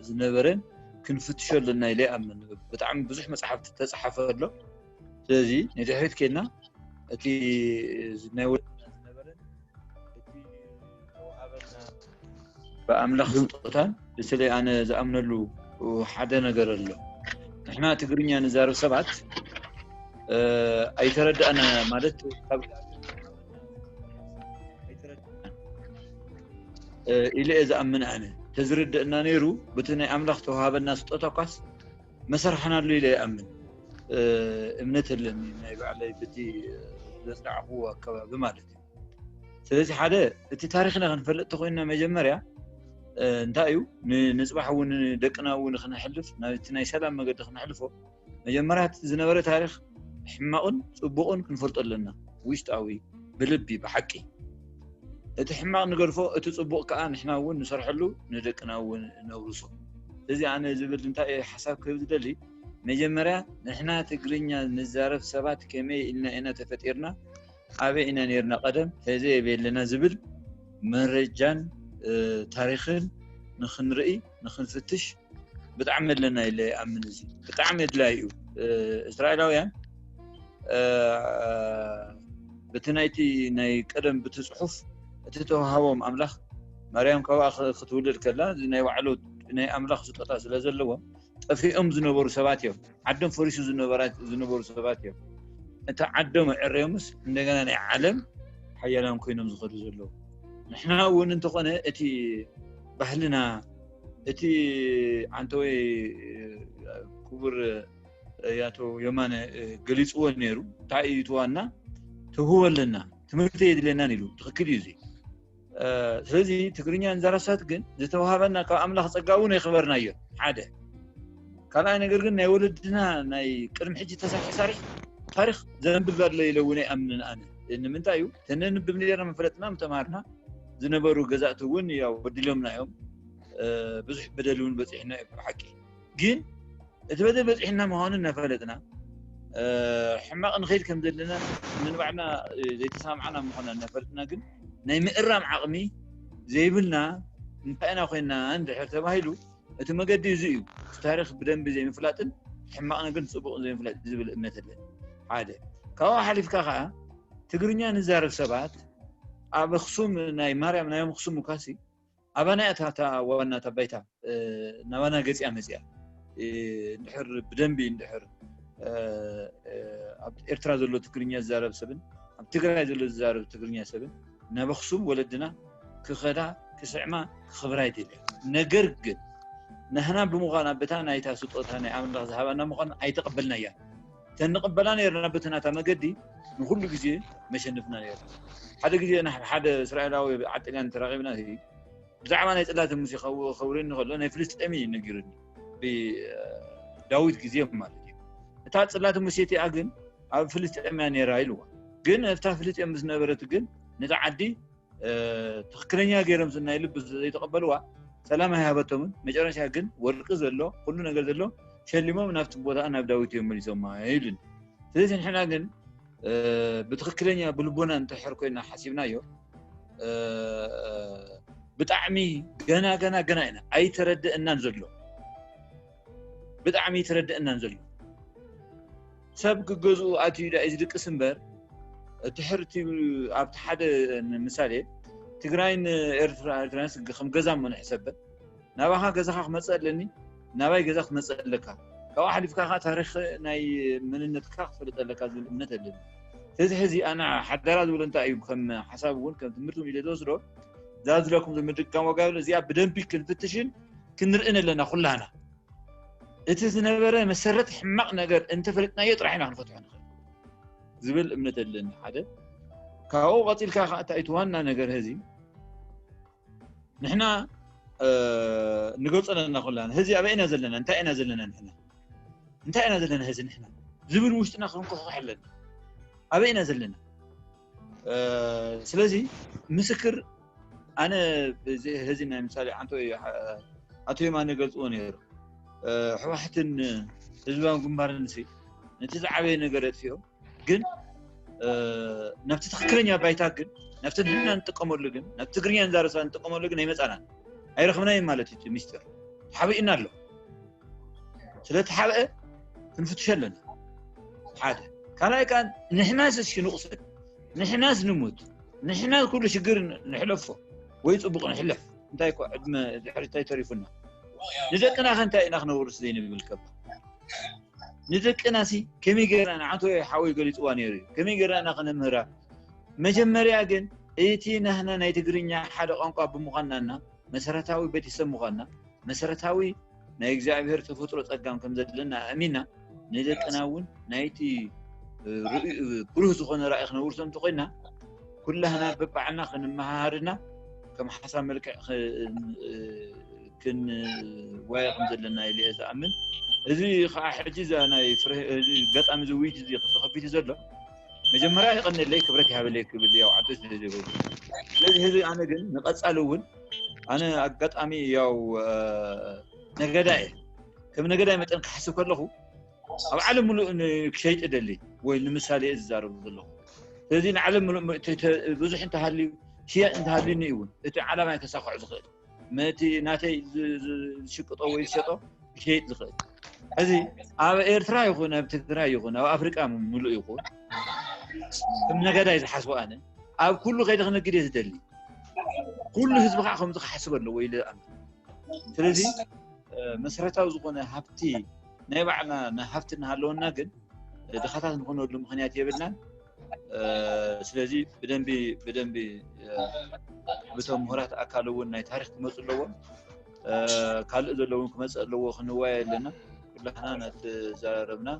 ዝነበረን ክንፍትሾ ኣለና ኢለ ይኣምን። ብጣዕሚ ብዙሕ መፅሓፍቲ ተፃሓፈ ኣሎ። ስለዚ ንድሕሪት ኬድና እቲ ናይ ወለድና ዝነበረን እቲ ተዋሃበና ብኣምላኽ ስጦታን በተለይ ኣነ ዝኣምነሉ ሓደ ነገር ኣሎ። ንሕና ትግርኛ ንዛረብ ሰባት ኣይተረዳእና ማለት ኢለ እየ ዝኣምን ኣነ። ተዝርደእና ነይሩ በቲ ናይ ኣምላኽ ተዋሃበና ስጦታ ኳስ መሰርሓናሉ ኢለ ይኣምን። እምነት ኣለኒ ናይ ባዕለይ በቲ ዘፅናዕክዎ ኣከባቢ ማለት እዩ። ስለዚ ሓደ እቲ ታሪኽና ክንፈልጥ ተኮይንና መጀመርያ እንታይ እዩ ንፅባሕ እውን ደቅና እውን ክነሕልፍ ናብቲ ናይ ሰላም መገዲ ክነሕልፎ መጀመርያ ዝነበረ ታሪኽ ሕማቕን ፅቡቕን ክንፈልጦ ኣለና። ውሽጣዊ ብልቢ ብሓቂ እቲ ሕማቕ ንገድፎ፣ እቲ ፅቡቕ ከዓ ንሕና እውን ንሰርሐሉ ንደቅና እውን ነውርሶ። ስለዚ ኣነ ዝብል እንታይ ሓሳብ ክህብ ዝደሊ መጀመርያ ንሕና ትግርኛ ንዛረብ ሰባት ከመይ ኢልና ኢና ተፈጢርና፣ ኣበይ ኢና ነርና ቀደም፣ ሕዚ ኣበይ ኣለና ዝብል መረጃን ታሪኽን ንክንርኢ ንክንፍትሽ ብጣዕሚ ኣለና ኢለ ይኣምን። እዚ ብጣዕሚ ኣድላይ እዩ። እስራኤላውያን በቲ ናይቲ ናይ ቀደም ብቲ ፅሑፍ እቲ ተዋሃቦም ኣምላኽ ማርያም ካብኣ ክትውልድ ከላ ናይ ባዕሉ ናይ ኣምላኽ ስጦታ ስለ ዘለዎም ጠፊኦም ዝነበሩ ሰባት እዮም። ዓዶም ፈሪሱ ዝነበሩ ሰባት እዮም። እቲ ዓዶም ኣዕረዮምስ እንደገና ናይ ዓለም ሓያላን ኮይኖም ዝኸዱ ዘለዉ። ንሕና እውን እንተኾነ እቲ ባህልና እቲ ዓንተወይ ክቡር ያቶ የማነ ገሊፅዎ ነይሩ። እንታይ እዩ እቲ ዋና? ትህቦ ኣለና፣ ትምህርቲ የድልየናን ኢሉ። ትኽክል እዩ እዚ። ስለዚ ትግርኛ ንዛረብ ሰባት ግን ዝተዋሃበና ካብ ኣምላኽ ጸጋ እውን ኣይኽበርናዮ። ሓደ ካልኣይ ነገር ግን ናይ ወለድና ናይ ቅድሚ ሕጂ ተሳሒ ሳሪሕ ታሪኽ ዘንብብ ኣሎ ኢለ እውን ኣይኣምንን ኣነ። ንምንታይ እዩ? ተነንብብ ነርና መፈለጥና ምተማሃርና ዝነበሩ ገዛእቲ እውን ያው በዲሎምና እዮም። ብዙሕ በደል እውን በፂሕና እዩ ብሓቂ። ግን እቲ በደል በፂሕና ምዃኑ እናፈለጥና ሕማቕ ንኸይድ ከም ዘለና ንንባዕልና ዘይተሰማምዓና ምዃና እናፈለጥና ግን ናይ ምእራም ዓቕሚ ዘይብልና እንታይ ኢና ኮይንና እንድሕር ተባሂሉ እቲ መገዲ እዚ እዩ። እቲ ታሪኽ ብደንቢ ዘይምፍላጥን ሕማቕ ነገርን ፅቡቕ ዘይምፍላጥ ዝብል እምነት ኣለን። ሓደ ካብኡ ሓሊፍካ ከዓ ትግርኛ ንዛረብ ሰባት ኣብ ኣኽሱም ናይ ማርያም ናይ ኣኽሱም እኳሲ ኣባና እያ እታ ዋና እታ ባይታ ናባና ገፂኣ መፂኣ እንድሕር ብደንቢ እንድሕር ኣብ ኤርትራ ዘሎ ትግርኛ ዝዛረብ ሰብን ኣብ ትግራይ ዘሎ ዝዛረብ ትግርኛ ሰብን ናብ ኣኽሱም ወለድና ክኸዳ ክስዕማ ክኽብራ ይደልያ። ነገር ግን ንሕና ብምዃና በታ ናይታ ስጦታ ናይ ኣምላኽ ዝሃባና ምዃኑ ኣይተቐበልናያ። ተንቕበላ ነርና በቲ ናታ መገዲ ንኹሉ ግዜ መሸንፍና ነርና። ሓደ ግዜ ንሓ- ሓደ እስራኤላዊ ዓጥልያን ተራኺብና እዚ ብዛዕባ ናይ ጽላተ ሙሴ ከው- ከውርየኒ ከሎ ናይ ፍልስጤም እዩ ነጊሩኒ። ብዳዊት ግዜ ማለት እዩ። እታ ጽላተ ሙሴ እቲኣ ግን ኣብ ፍልስጤም እያ ነይራ ኢልዋ። ግን ኣብታ ፍልስጤም ምስ ነበረት ግን ነታ ዓዲ ትክክለኛ ገይሮም ናይ ልቢ ዘይተቐበልዋ ሰላም ኣይሃበቶምን። መጨረሻ ግን ወርቂ ዘሎ ኩሉ ነገር ዘሎ ሸሊሞም ናብቲ ቦታ ናብ ዳዊት እዮም መሊሶማ ይብልን። ስለዚ ንሕና ግን ብትክክለኛ ብልቦና እንተሕር ኮይና ሓሲብናዮ ብጣዕሚ ገና ገና ገና ኢና ኣይተረደአናን ዘሎ ብጣዕሚ ኣይተረደአናን ዘሎ ሰብ ክገዝኡ ኣትዩ ዳ እዩ ዝድቅስ እምበር እቲ ሕርቲ ኣብቲ ሓደ ምሳሌ ትግራይን ኤርትራ ኤርትራንስ ከም ገዛ እሞ ንሕሰበን ናባኻ ገዛኻ ክመፅእ ኣለኒ ናባይ ገዛ ክትመፅእ ኣለካ ካብኡ ሓሊፍካ ከዓ ታሪክ ናይ መንነትካ ክትፈልጥ ኣለካ ዝብል እምነት ኣለኒ ስለዚ ሕዚ ኣነ ሓዳራ ዝብሎ እንታይ እዩ ከም ሓሳብ እውን ከም ትምህርቲ እውን ኢለ ዝወስዶ እዛ ዝለኩም ምድጋም ዋጋ እዚኣ ብደንቢ ክንፍትሽን ክንርእን ኣለና ኩላና እቲ ዝነበረ መሰረት ሕማቕ ነገር እንተፈለጥናዮ ጥራሕ ኢና ክንፈትሖ ንኽእል ዝብል እምነት ኣለኒ ሓደ ካብኡ ቀፂልካ ከዓ እቲ ዋና ነገር ህዚ ንሕና ንገልፆ ኣለና ኩላና ህዚ ኣበይ ኢና ዘለና እንታይ ኢና ዘለና ንሕና እንታይ ኢና ዘለና ህዚ ንሕና ዝብል ውሽጥና ክንኩሕኩሕ ኣለና ኣበይ ኢና ዘለና ስለዚ ምስክር ኣነ ህዚ ናይ ምሳሌ ኣንቶ ኣቶ የማነ ገልፅዎ ነይሩ ህወሓትን ህዝባዊ ግንባርን ሲ ነቲ ዝዓበየ ነገር የጥፊኦም ግን ናብቲ ትክክለኛ ባይታ ግን ናብቲ ንሕና ንጥቀመሉ ግን ናብቲ ትግርኛ ንዛረብ ሰባት ንጥቀመሉ ግን ኣይመፃናን ኣይረኽብናይን ማለት እዩ ሚስጢር ተሓቢእና ኣሎ ስለተሓብአ ክንፍትሾ ኣለና ሓደ ካልኣይ ከዓ ንሕናስ እሺ ንቑሰል ንሕናስ ንሙት ንሕና ኩሉ ሽግር ንሕለፎ ወይ ፅቡቕ ንሕለፍ እንታይ እኮ ዕድመ ድሕሪታይ ተሪፉና ንደቅና ከ እንታይ ኢና ክነውርስ ዘይንብል ከባ ንደቅና ሲ ከመይ ገይርና ንዓንተ ሓወይ ገሊፅዋ ነይሩ እዩ ከመይ ገይርና ኢና ክነምህራ መጀመርያ ግን እቲ ናህና ናይ ትግርኛ ሓደ ቋንቋ ብምዃንናና መሰረታዊ ቤተሰብ ምዃንና መሰረታዊ ናይ እግዚኣብሔር ተፈጥሮ ጸጋም ከም ዘለና ኣእሚና ንደቅና እውን ናይቲ ብሩህ ዝኾነ ራእይ ክነውርሶ እንተኮይና ኩላህና በባዕልና ክንመሃሃርና ከም ሓሳብ መልክዕ ክንዋየ ከም ዘለና ኢለ ዝኣምን እዚ ከዓ ሕጂ ናይ ገጣሚ ዝውይት እዚ ተኸፊቱ ዘሎ መጀመርያ ይቐንለይ ክብረት ይሃበለይ ክብል ያው ዓበስ ስለዚ ህዝቢ ኣነ ግን ንቐጻሊ እውን ኣነ ኣጋጣሚ ያው ነገዳ እየ ከም ነገዳይ መጠን ክሓስብ ከለኹ ኣብ ዓለም ሙሉእ ክሸይጥ ደሊ ወይ ንምሳሌ እየ ዝዛረቡ ዘለኹ ስለዚ ንዓለም ሙሉእ ብዙሕ እንተሃልዩ ሽያጥ እንተሃልዩኒ እውን እቲ ዓላማ ተሳክዖ ዝኽእል መቲ ናተይ ዝሽቅጦ ወይ ዝሸጦ ክሸይጥ ዝኽእል እዚ ኣብ ኤርትራ ይኹን ኣብ ትግራይ ይኹን ኣብ ኣፍሪቃ ምሉእ ይኹን ከም ነገዳይ ዝሓስቦ ኣነ ኣብ ኩሉ ከይደ ክነግድ እየ ዝደሊ ኩሉ ህዝቢ ከዓ ከምዚ ክሓስብ ኣለዎ ኢለ ኣምን ስለዚ መሰረታዊ ዝኾነ ሃብቲ ናይ ባዕልና ሃብቲ እናሃለወና ግን ድኻታት ንኾነሉ ምኽንያት የብልናን ስለዚ ብደንቢ ብደንቢ ብቶም ምሁራት ኣካል እውን ናይ ታሪክ ክመፁ ኣለዎም ካልእ ዘለውን ክመፅእ ኣለዎ ክንዋየ ኣለና ኩላህና ናተዛረብና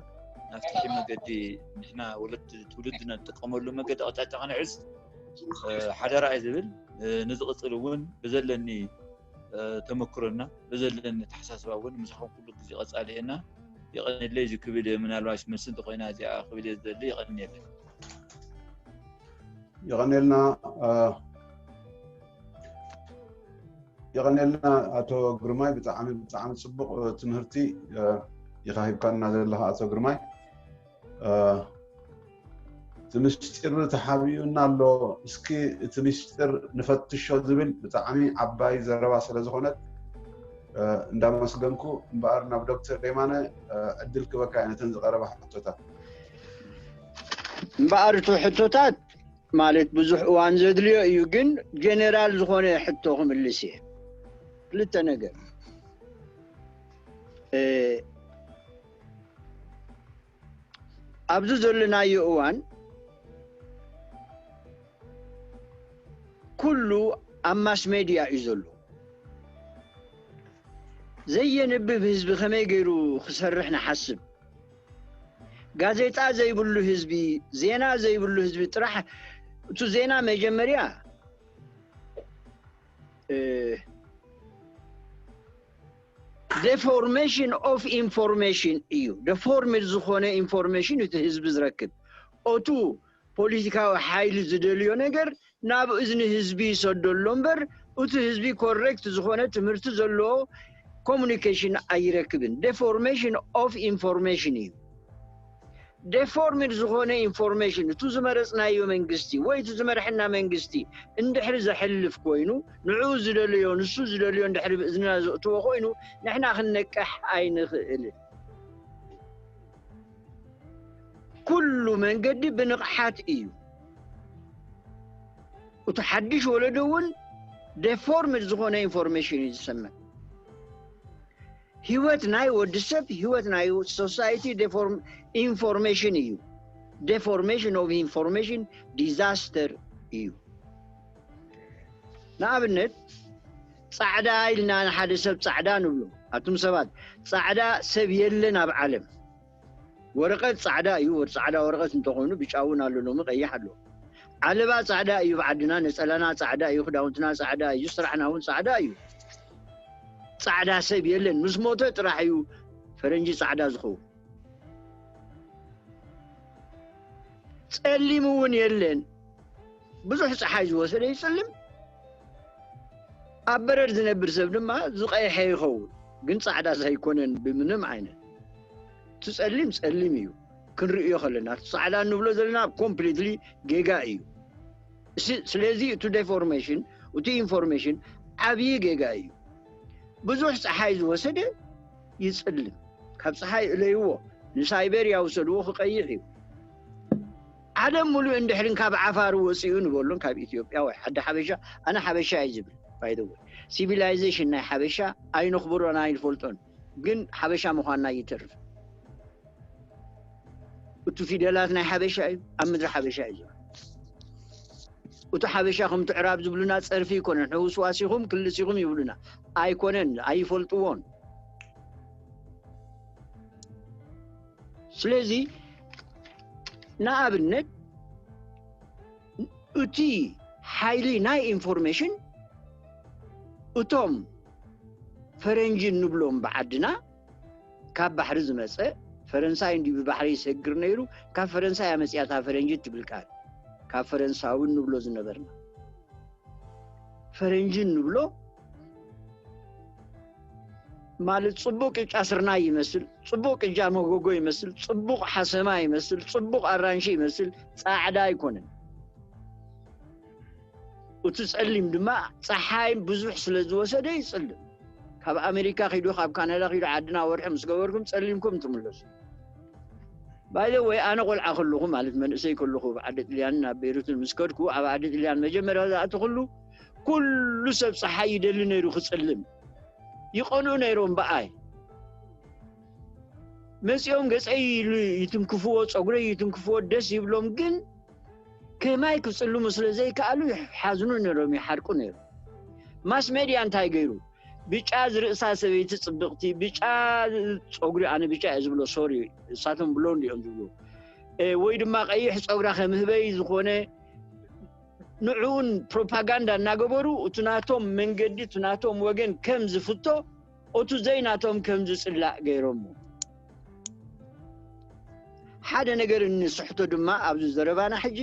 ናፍትሒ መገዲ ንሕና ወለድ ትውልድና ንጥቀመሉ መገዲ ኣቅጣጫ ከነዕዝ ሓደራ እዩ ዝብል ንዝቕፅል እውን ብዘለኒ ተመክሮና ብዘለኒ ተሓሳስባ እውን ምሳኹም ኩሉ ግዜ ቀፃሊ እየና የቐንለይ እዚ ክብል እየ ምናልባሽ መልሲ እንተኮይና እዚኣ ክብል እየ ዝደሊ የቐንየለይ የቐንየልና የቐንየልና ኣቶ ግርማይ ብጣዕሚ ብጣዕሚ ፅቡቕ ትምህርቲ ኢኻ ሂብካና ዘለኻ ኣቶ ግርማይ እቲ ምስጢር ተሓቢኡና ኣሎ እስኪ እቲ ምስጢር ንፈትሾ ዝብል ብጣዕሚ ዓባይ ዘረባ ስለ ዝኾነት እንዳመስገንኩ እምበኣር ናብ ዶክተር የማነ ዕድል ክበካ እየ ነተን ዝቐረባ ሕቶታት እምበኣር እቲ ሕቶታት ማለት ብዙሕ እዋን ዘድልዮ እዩ ግን ጀነራል ዝኾነ ሕቶ ክምልስ እየ ክልተ ነገር ኣብዚ ዘለናዮ እዋን ኩሉ ኣብ ማስ ሜድያ እዩ ዘሎ ዘየንብብ ህዝቢ ከመይ ገይሩ ክሰርሕ ንሓስብ ጋዜጣ ዘይብሉ ህዝቢ፣ ዜና ዘይብሉ ህዝቢ ጥራሕ። እቲ ዜና መጀመርያ deformation of information እዩ። Deformed ዝኾነ ኢንፎርሜሽን እቲ ህዝቢ ዝረክብ። ኦቱ ፖለቲካዊ ሓይሊ ዝደልዮ ነገር ናብ እዝኒ ህዝቢ ይሰደሎ እምበር፣ እቲ ህዝቢ ኮሬክት ዝኾነ ትምህርቲ ዘለዎ ኮሙኒኬሽን ኣይረክብን። Deformation of information እዩ። Deformed ዝኾነ ኢንፎርሜሽን፣ እቱ ዝመረፅናዮ መንግስቲ ወይ እቱ ዝመርሐና መንግስቲ እንድሕሪ ዘሕልፍ ኮይኑ፣ ንዕኡ ዝደልዮ፣ ንሱ ዝደልዮ እንድሕሪ ብእዝንና ዘእትዎ ኮይኑ፣ ንሕና ክንነቅሕ ኣይንኽእልን። ኩሉ መንገዲ ብንቕሓት እዩ። እቲ ሓድሽ ወለዶ እውን ደፎርምድ ዝኾነ ኢንፎርሜሽን እዩ ዝሰምዕ። ህይወት ናይ ወዲ ሰብ፣ ህይወት ናይ ሶሳይቲ ኢንፎርሜሽን እዩ። Deformation of information disaster እዩ። ንኣብነት፣ ፃዕዳ ኢልና ንሓደ ሰብ ፃዕዳ ንብሎ። ኣቱም ሰባት፣ ፃዕዳ ሰብ የለን ኣብ ዓለም። ወረቐት ፃዕዳ እዩ። ወር ፃዕዳ ወረቐት እንተኾይኑ፣ ብጫ እውን ኣሎ፣ ሎሚ ቀይሕ ኣሎ። ዓለባ ፃዕዳ እዩ ኣብ ዓድና፣ ነፀላና ፃዕዳ እዩ፣ ክዳውንትና ፃዕዳ እዩ፣ ስራሕና እውን ፃዕዳ እዩ። ፃዕዳ ሰብ የለን፣ ምስ ሞተ ጥራሕ እዩ ፈረንጂ ፃዕዳ ዝኸውን። ፀሊም እውን የለን። ብዙሕ ፀሓይ ዝወሰደ ይፅልም። ኣብ በረድ ዝነብር ሰብ ድማ ዝቐይሐ ይኸውን፣ ግን ፃዕዳስ ኣይኮነን ብምንም ዓይነት። እቲ ፀሊም ፀሊም እዩ ክንርእዮ ከለና፣ እቲ ፃዕዳ እንብሎ ዘለና ኮምፕሊትሊ ጌጋ እዩ። እሲ-፣ ስለዚ እቲ ዴፎርሜሽን፣ እቲ ኢንፎርሜሽን ዓብዪ ጌጋ እዩ። ብዙሕ ፀሓይ ዝወሰደ ይፅልም። ካብ ፀሓይ እለይዎ፣ ንሳይቤርያ ውሰድዎ፣ ክቐይሕ እዩ። ዓለም ሙሉእ እንድሕርን ካብ ዓፋር ወፂኡ ንበሉን፣ ካብ ኢትዮጵያ ወይ ዓዲ ሓበሻ፣ ኣነ ሓበሻ እዩ ዝብል። ባይ ዘ ወይ፣ ሲቪላይዜሽን ናይ ሓበሻ ኣይነኽብሮን ኣይንፈልጦን፣ ግን ሓበሻ ምዃንና ይተርፍ። እቱ ፊደላት ናይ ሓበሻ እዩ፣ ኣብ ምድሪ ሓበሻ እዩ ዘሎ። እቱ ሓበሻ ከም ትዕራብ ዝብሉና ፀርፊ ይኮነን፣ ሕውስዋስ ኢኹም ክልስ ኢኹም ይብሉና። ኣይኮነን፣ ኣይፈልጥዎን። ስለዚ ንኣብነት እቲ ሓይሊ ናይ ኢንፎርሜሽን እቶም ፈረንጂ እንብሎም ብዓድና ካብ ባሕሪ ዝመፀ፣ ፈረንሳይ እንዲ ብባሕሪ ይሰግር ነይሩ፣ ካብ ፈረንሳይ ኣመፅያታ ፈረንጂ ትብል ቃል፣ ካብ ፈረንሳዊ እንብሎ ዝነበርና። ፈረንጂ እንብሎ ማለት ጽቡቕ ቅጫ ስርናይ ይመስል፣ ጽቡቕ ቅጫ መጎጎ ይመስል፣ ጽቡቕ ሓሰማ ይመስል፣ ጽቡቕ ኣራንሺ ይመስል፣ ጻዕዳ ኣይኮነን። እቲ ጸሊም ድማ ጸሓይ ብዙሕ ስለ ዝወሰደ ይጽልም። ካብ ኣሜሪካ ኪዱ፣ ካብ ካናዳ ኪዱ፣ ዓድና ወርሒ ምስ ገበርኩም ጸሊምኩም ትምለሱ። ባይ ዘ ወይ፣ ኣነ ቆልዓ ከለኹ፣ ማለት መንእሰይ ከለኹ፣ ኣብ ዓዲ ጥልያንን ኣብ ቤይሩትን ምስ ከድኩ፣ ኣብ ዓዲ ጥልያን መጀመርያ ዝኣተኹሉ፣ ኩሉ ሰብ ጸሓይ ይደሊ ነይሩ ክጽልም። ይቐንኡ ነይሮም ብኣይ። መጺኦም ገጸይ ይሉ-፣ ይትንክፍዎ፣ ጸጉረይ ይትንክፍዎ፣ ደስ ይብሎም። ግን ከማይ ክጽልሙ ስለ ዘይከኣሉ ይሓዝኑ ነይሮም፣ ይሓርቁ ነይሮም። ማስ ሜድያ እንታይ ገይሩ? ብጫ ዝርእሳ ሰበይቲ ጽብቕቲ፣ ብጫ ጸጉሪ፣ ኣነ ብጫ እየ ዝብሎ፣ ሶሪ፣ እሳቶም ብሎንድ እዮም ዝብሉ። እ፣ ወይ ድማ ቀይሕ ጸጉራ ከም ህበይ ዝኾነ፣ ንዕኡን ፕሮፓጋንዳ እናገበሩ፣ እቲ ናቶም መንገዲ፣ እቲ ናቶም ወገን ከም ዝፍቶ፣ እቱ ዘይናቶም ከም ዝጽላእ ገይሮሞ። ሓደ ነገር እንስሕቶ ድማ ኣብዚ ዘረባና ሕጂ፣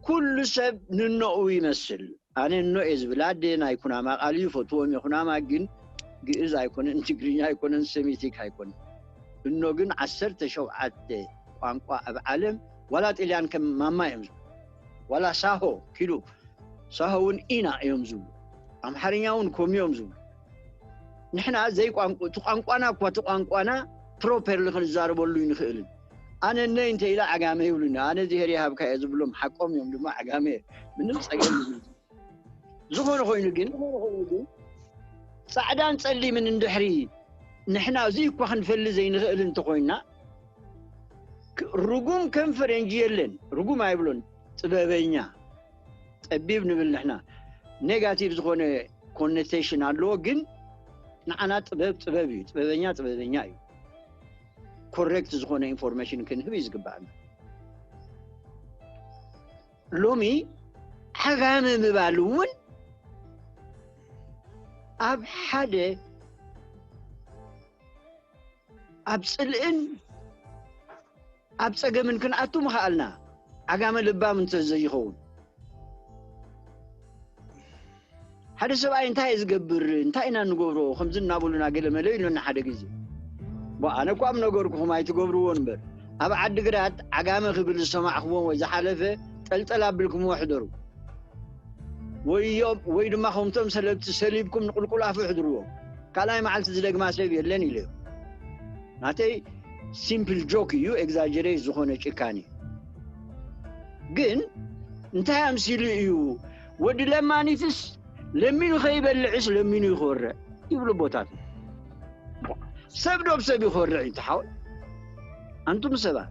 ኩሉ ሰብ ንኖኡ ይመስል። ኣነ እኖ እየ ዝብል፣ ኣደ ናይ ኩናማ ቃል እዩ፣ ፈትዎም እየ ኩናማ፣ ግን ግእዝ ኣይኮነን፣ ትግርኛ ኣይኮነን፣ ሴሚቲክ ኣይኮነን። እኖ ግን ዓሰርተ ሸውዓተ ቋንቋ ኣብ ዓለም፣ ዋላ ጥልያን ከም ማማ እዮም ዝብሉ፣ ዋላ ሳሆ ኪዱ፣ ሳሆ እውን ኢና እዮም ዝብሉ፣ ኣምሓርኛ እውን ኮም እዮም ዝብሉ። ንሕና ዘይቋንቁ-፣ እቲ ቋንቋና እኳ፣ እቲ ቋንቋና ፕሮፐርሊ ክንዛረበሉ ይንኽእልን። ኣነ እነይ እንተ ኢለ ዓጋመ ይብሉኒ። ኣነ እግዚኣብሔር ይሃብካ እየ ዝብሎም፣ ሓቆም እዮም ድማ፣ ዓጋመ እየ። ምንም ጸገም የብሉን። ዝኾነ ኮይኑ ግን፣ ጻዕዳን ጸሊምን እንድሕሪ ንሕና እዚ እኳ ክንፈሊ ዘይንኽእል እንተኾይና፣ ክ-፣ ርጉም ከም ፈረንጂ የለን። ርጉም ኣይብሎን፣ ጥበበኛ። ጠቢብ ንብል ንሕና። ኔጋቲቭ ዝኾነ ኮኖቴሽን ኣለዎ፣ ግን ንዓና ጥበብ ጥበብ እዩ። ጥበበኛ ጥበበኛ እዩ። ኮሬክት ዝኾነ ኢንፎርሜሽን ክንህብ እዩ ዝግባኣና። ሎሚ ዓጋመ ምባል እውን ኣብ ሓደ ኣብ ጽልእን ኣብ ጸገምን ክንኣቱ ምኽኣልና፣ ዓጋመ ልባም እንተ ዘይኸውን። ሓደ ሰብኣይ እንታይ እዩ ዝገብር፣ እንታይ ኢና እንገብሮ፣ ከምዚ እናበሉና ገለ መለ ኢሉና ሓደ ግዜ። ቧ፣ ኣነ እኳ ምነገርኩኹም ኣይትገብርዎን እምበር፣ ኣብ ዓዲግራት ዓጋመ ክብል ዝሰማዕኹዎም ወይ ዝሓለፈ ጠልጠል ኣቢልኩምዎ ሕደሩ። ወይ እዮም፣ ወይ ድማ ከምቶም ሰለብቲ ሰሊብኩም ንቁልቁል ኣፉ ሕድርዎም። ካልኣይ መዓልቲ ዝደግማ ሰብ የለን ኢለዮም። ናተይ ሲምፕል ጆክ እዩ፣ ኤግዛጀሬት ዝኾነ ጭካኔ። ግን እንታይ ኣምሲሉ እዩ? ወዲ ለማኒትስ ለሚኑ ከይበልዕስ ለሚኑ ይኾርዕ ይብሉ ኣቦታት። ሰብ ዶ ብሰብ ይኾርዕ እዩ ትሓወል? ኣንቱም ሰባት፣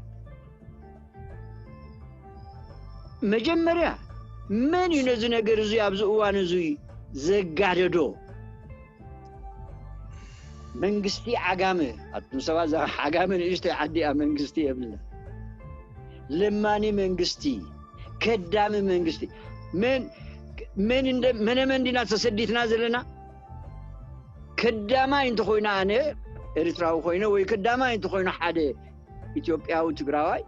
መጀመርያ መን እዩ ነዚ ነገር እዚ ኣብዚ እዋን እዚ ዘጋደዶ? መንግስቲ ዓጋመ። ኣቱም ሰባት፣ እዛ ዓጋመ ንእሽተይ ዓዲ እያ፣ መንግስቲ የብልና። ለማኒ መንግስቲ፣ ከዳሚ መንግስቲ። መን፣ መን እንደ-፣ መነ መን ዲና ተሰዲትና ዘለና? ከዳማይ እንተኾይነ ኣነ ኤርትራዊ ኮይነ፣ ወይ ከዳማይ እንተኾይነ ሓደ ኢትዮጵያዊ ትግራዋይ፣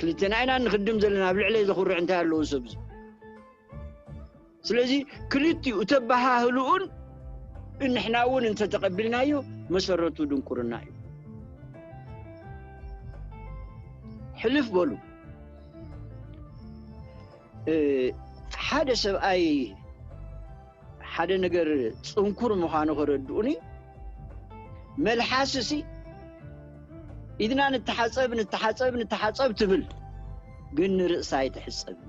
ክልተና ኢና ንኽድም ዘለና። ኣብ ልዕለይ ዘኹርዕ እንታይ ኣለዎ ሰብ እዚ? ስለዚ ክልቲኡ ተበሃህልኡን ንሕና እውን እንተተቐቢልናዮ መሰረቱ ድንቁርና እዩ። ሕልፍ በሉ። እ፣ ሓደ ሰብኣይ ሓደ ነገር ጽንኩር ምዃኑ ከረድኡኒ፣ መልሓስሲ ኢድና ንተሓጸብ፣ ንተሓጸብ፣ ንተሓጸብ ትብል፣ ግን ንርእሳ ኣይትሕጸብን።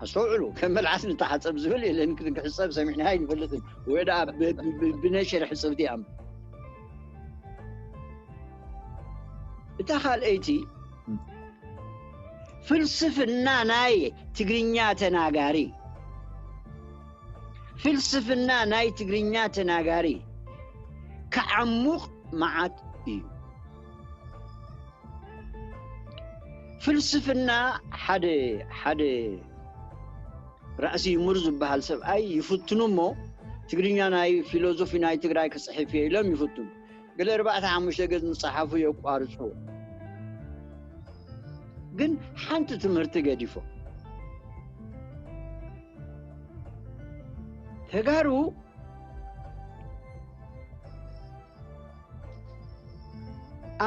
ኣስተውዕሉ፣ ከም መልሓስ ንተሓጸብ ዝብል የለን፣ ክሕጸብ ሰሚዕና ኣይንፈልጥን። ወይ ደኣ ብ-፣ ብ-፣ ብ-፣ ብነሸር ሕጽብቲ እያ እምበር። እታ ካልኣይቲ፣ ፍልስፍና ናይ ትግርኛ ተናጋሪ፣ ፍልስፍና ናይ ትግርኛ ተናጋሪ ክዓሙቕ መዓት እዩ። ፍልስፍና ሓደ፣ ሓደ ራእሲ ይሙር ዝበሃል ሰብኣይ ይፍትኑ እሞ፣ ትግርኛ ናይ ፊሎዞፊ ናይ ትግራይ ክጽሕፍ እየ ኢሎም ይፍትኑ። ገለ ኣርባዕተ ሓሙሽተ ገጽ ምጽሓፉ የቋርጹ። ግን ሓንቲ ትምህርቲ ገዲፎ። ተጋሩ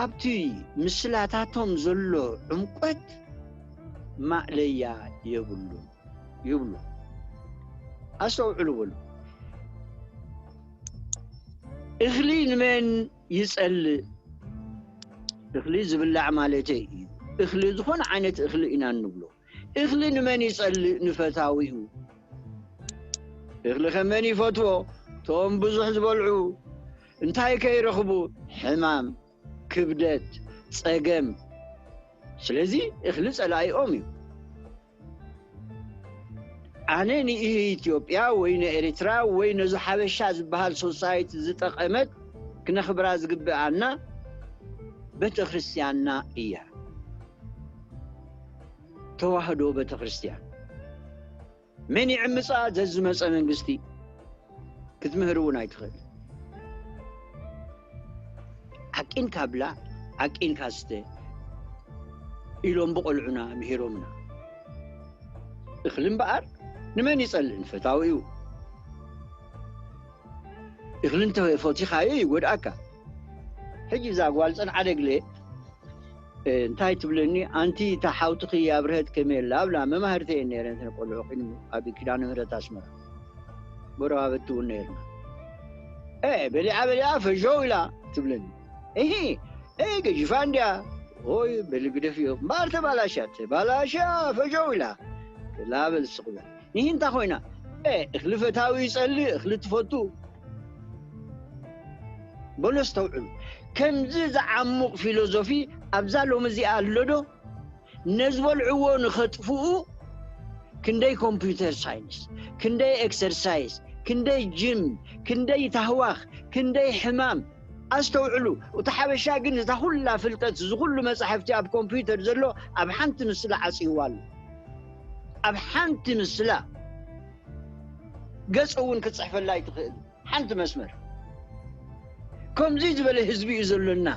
ኣብቲ ምስላታቶም ዘሎ ዕምቆት ማእለያ የብሉን ይብሉ። ኣስተውዕሉ በሉ። እኽሊ ንመን ይጸልእ? እኽሊ ዝብላዕ ማለተይ እዩ። እኽሊ፣ ዝኾነ ዓይነት እኽሊ ኢና እንብሎ። እኽሊ ንመን ይጸልእ? ንፈታዊኡ። እኽሊ ከመን ይፈትዎ? እቶም ብዙሕ ዝበልዑ እንታይ ከይረኽቡ? ሕማም፣ ክብደት፣ ጸገም። ስለዚ እኽሊ ጸላኢኦም እዩ። ኣነ ንኢትዮጵያ ወይ ንኤርትራ ወይ ነዚ ሓበሻ ዝበሃል ሶሳይቲ ዝጠቐመት ክነኽብራ ዝግብኣና ቤተ ክርስቲያንና እያ። ተዋህዶ ቤተ ክርስቲያን። መን ይዕምጻ? ዘዝመጸ መንግስቲ። ክትምህር እውን ኣይትኽእል። ዓቂንካ ብላዕ፣ ዓቂንካ ስተ ኢሎም ብቆልዑና ምሂሮምና። እኽሊ እምበኣር ንመን ይጸልእ? ንፈታዊኡ። እኽሊ እንተፈቲኻዮ ይጎድኣካ። ሕጂ እዛ ጓል ጸንዓደግለ፣ እ፣ እንታይ ትብለኒ? ኣንቲ እታ ሓውትኺ ኣብርሀት ከመይ ኣላ? ኣብላ መማህርቲ እየን ነይረን፣ እተን ቆልዑ ኪን ኣብ ኪዳነ ምህረት ኣስመራ። ጎረባብቲ እውን ነይርና። እ፣ በሊዓ በሊዓ ፈሸው ኢላ ትብለኒ። እሂ፣ እ፣ ገጂፋ እንድያ። ኦይ፣ በሊ ግደፍዮ። እምበኣር ተባላሻ፣ ተባላሻ ፈሸው ኢላ። ክላ በል ስቕ በል። ንሂ እንታይ ኮይና? እ፣ እኽሊ ፈታዊ ይጸልእ፣ እኽሊ ትፈቱ። በሉ ኣስተውዕሉ። ከምዚ ዝዓሙቕ ፊሎዞፊ ኣብዛ ሎሚ እዚኣ ኣሎ ዶ? ነዝበልዕዎ ንኸጥፍኡ ክንደይ ኮምፒውተር ሳይንስ፣ ክንደይ ኤክሰርሳይዝ፣ ክንደይ ጅም፣ ክንደይ ታህዋኽ፣ ክንደይ ሕማም። ኣስተውዕሉ። እቲ ሓበሻ ግን እታ ኩላ ፍልጠት፣ እዚ ኩሉ መጻሕፍቲ ኣብ ኮምፒውተር ዘሎ ኣብ ሓንቲ ምስላ ዓጽይዋ ኣሎ። ኣብ ሓንቲ ምስላ ገጽ እውን ክትጽሕፈላ ኣይትኽእል። ሓንቲ መስመር። ከምዚ ዝበለ ህዝቢ እዩ ዘሎና።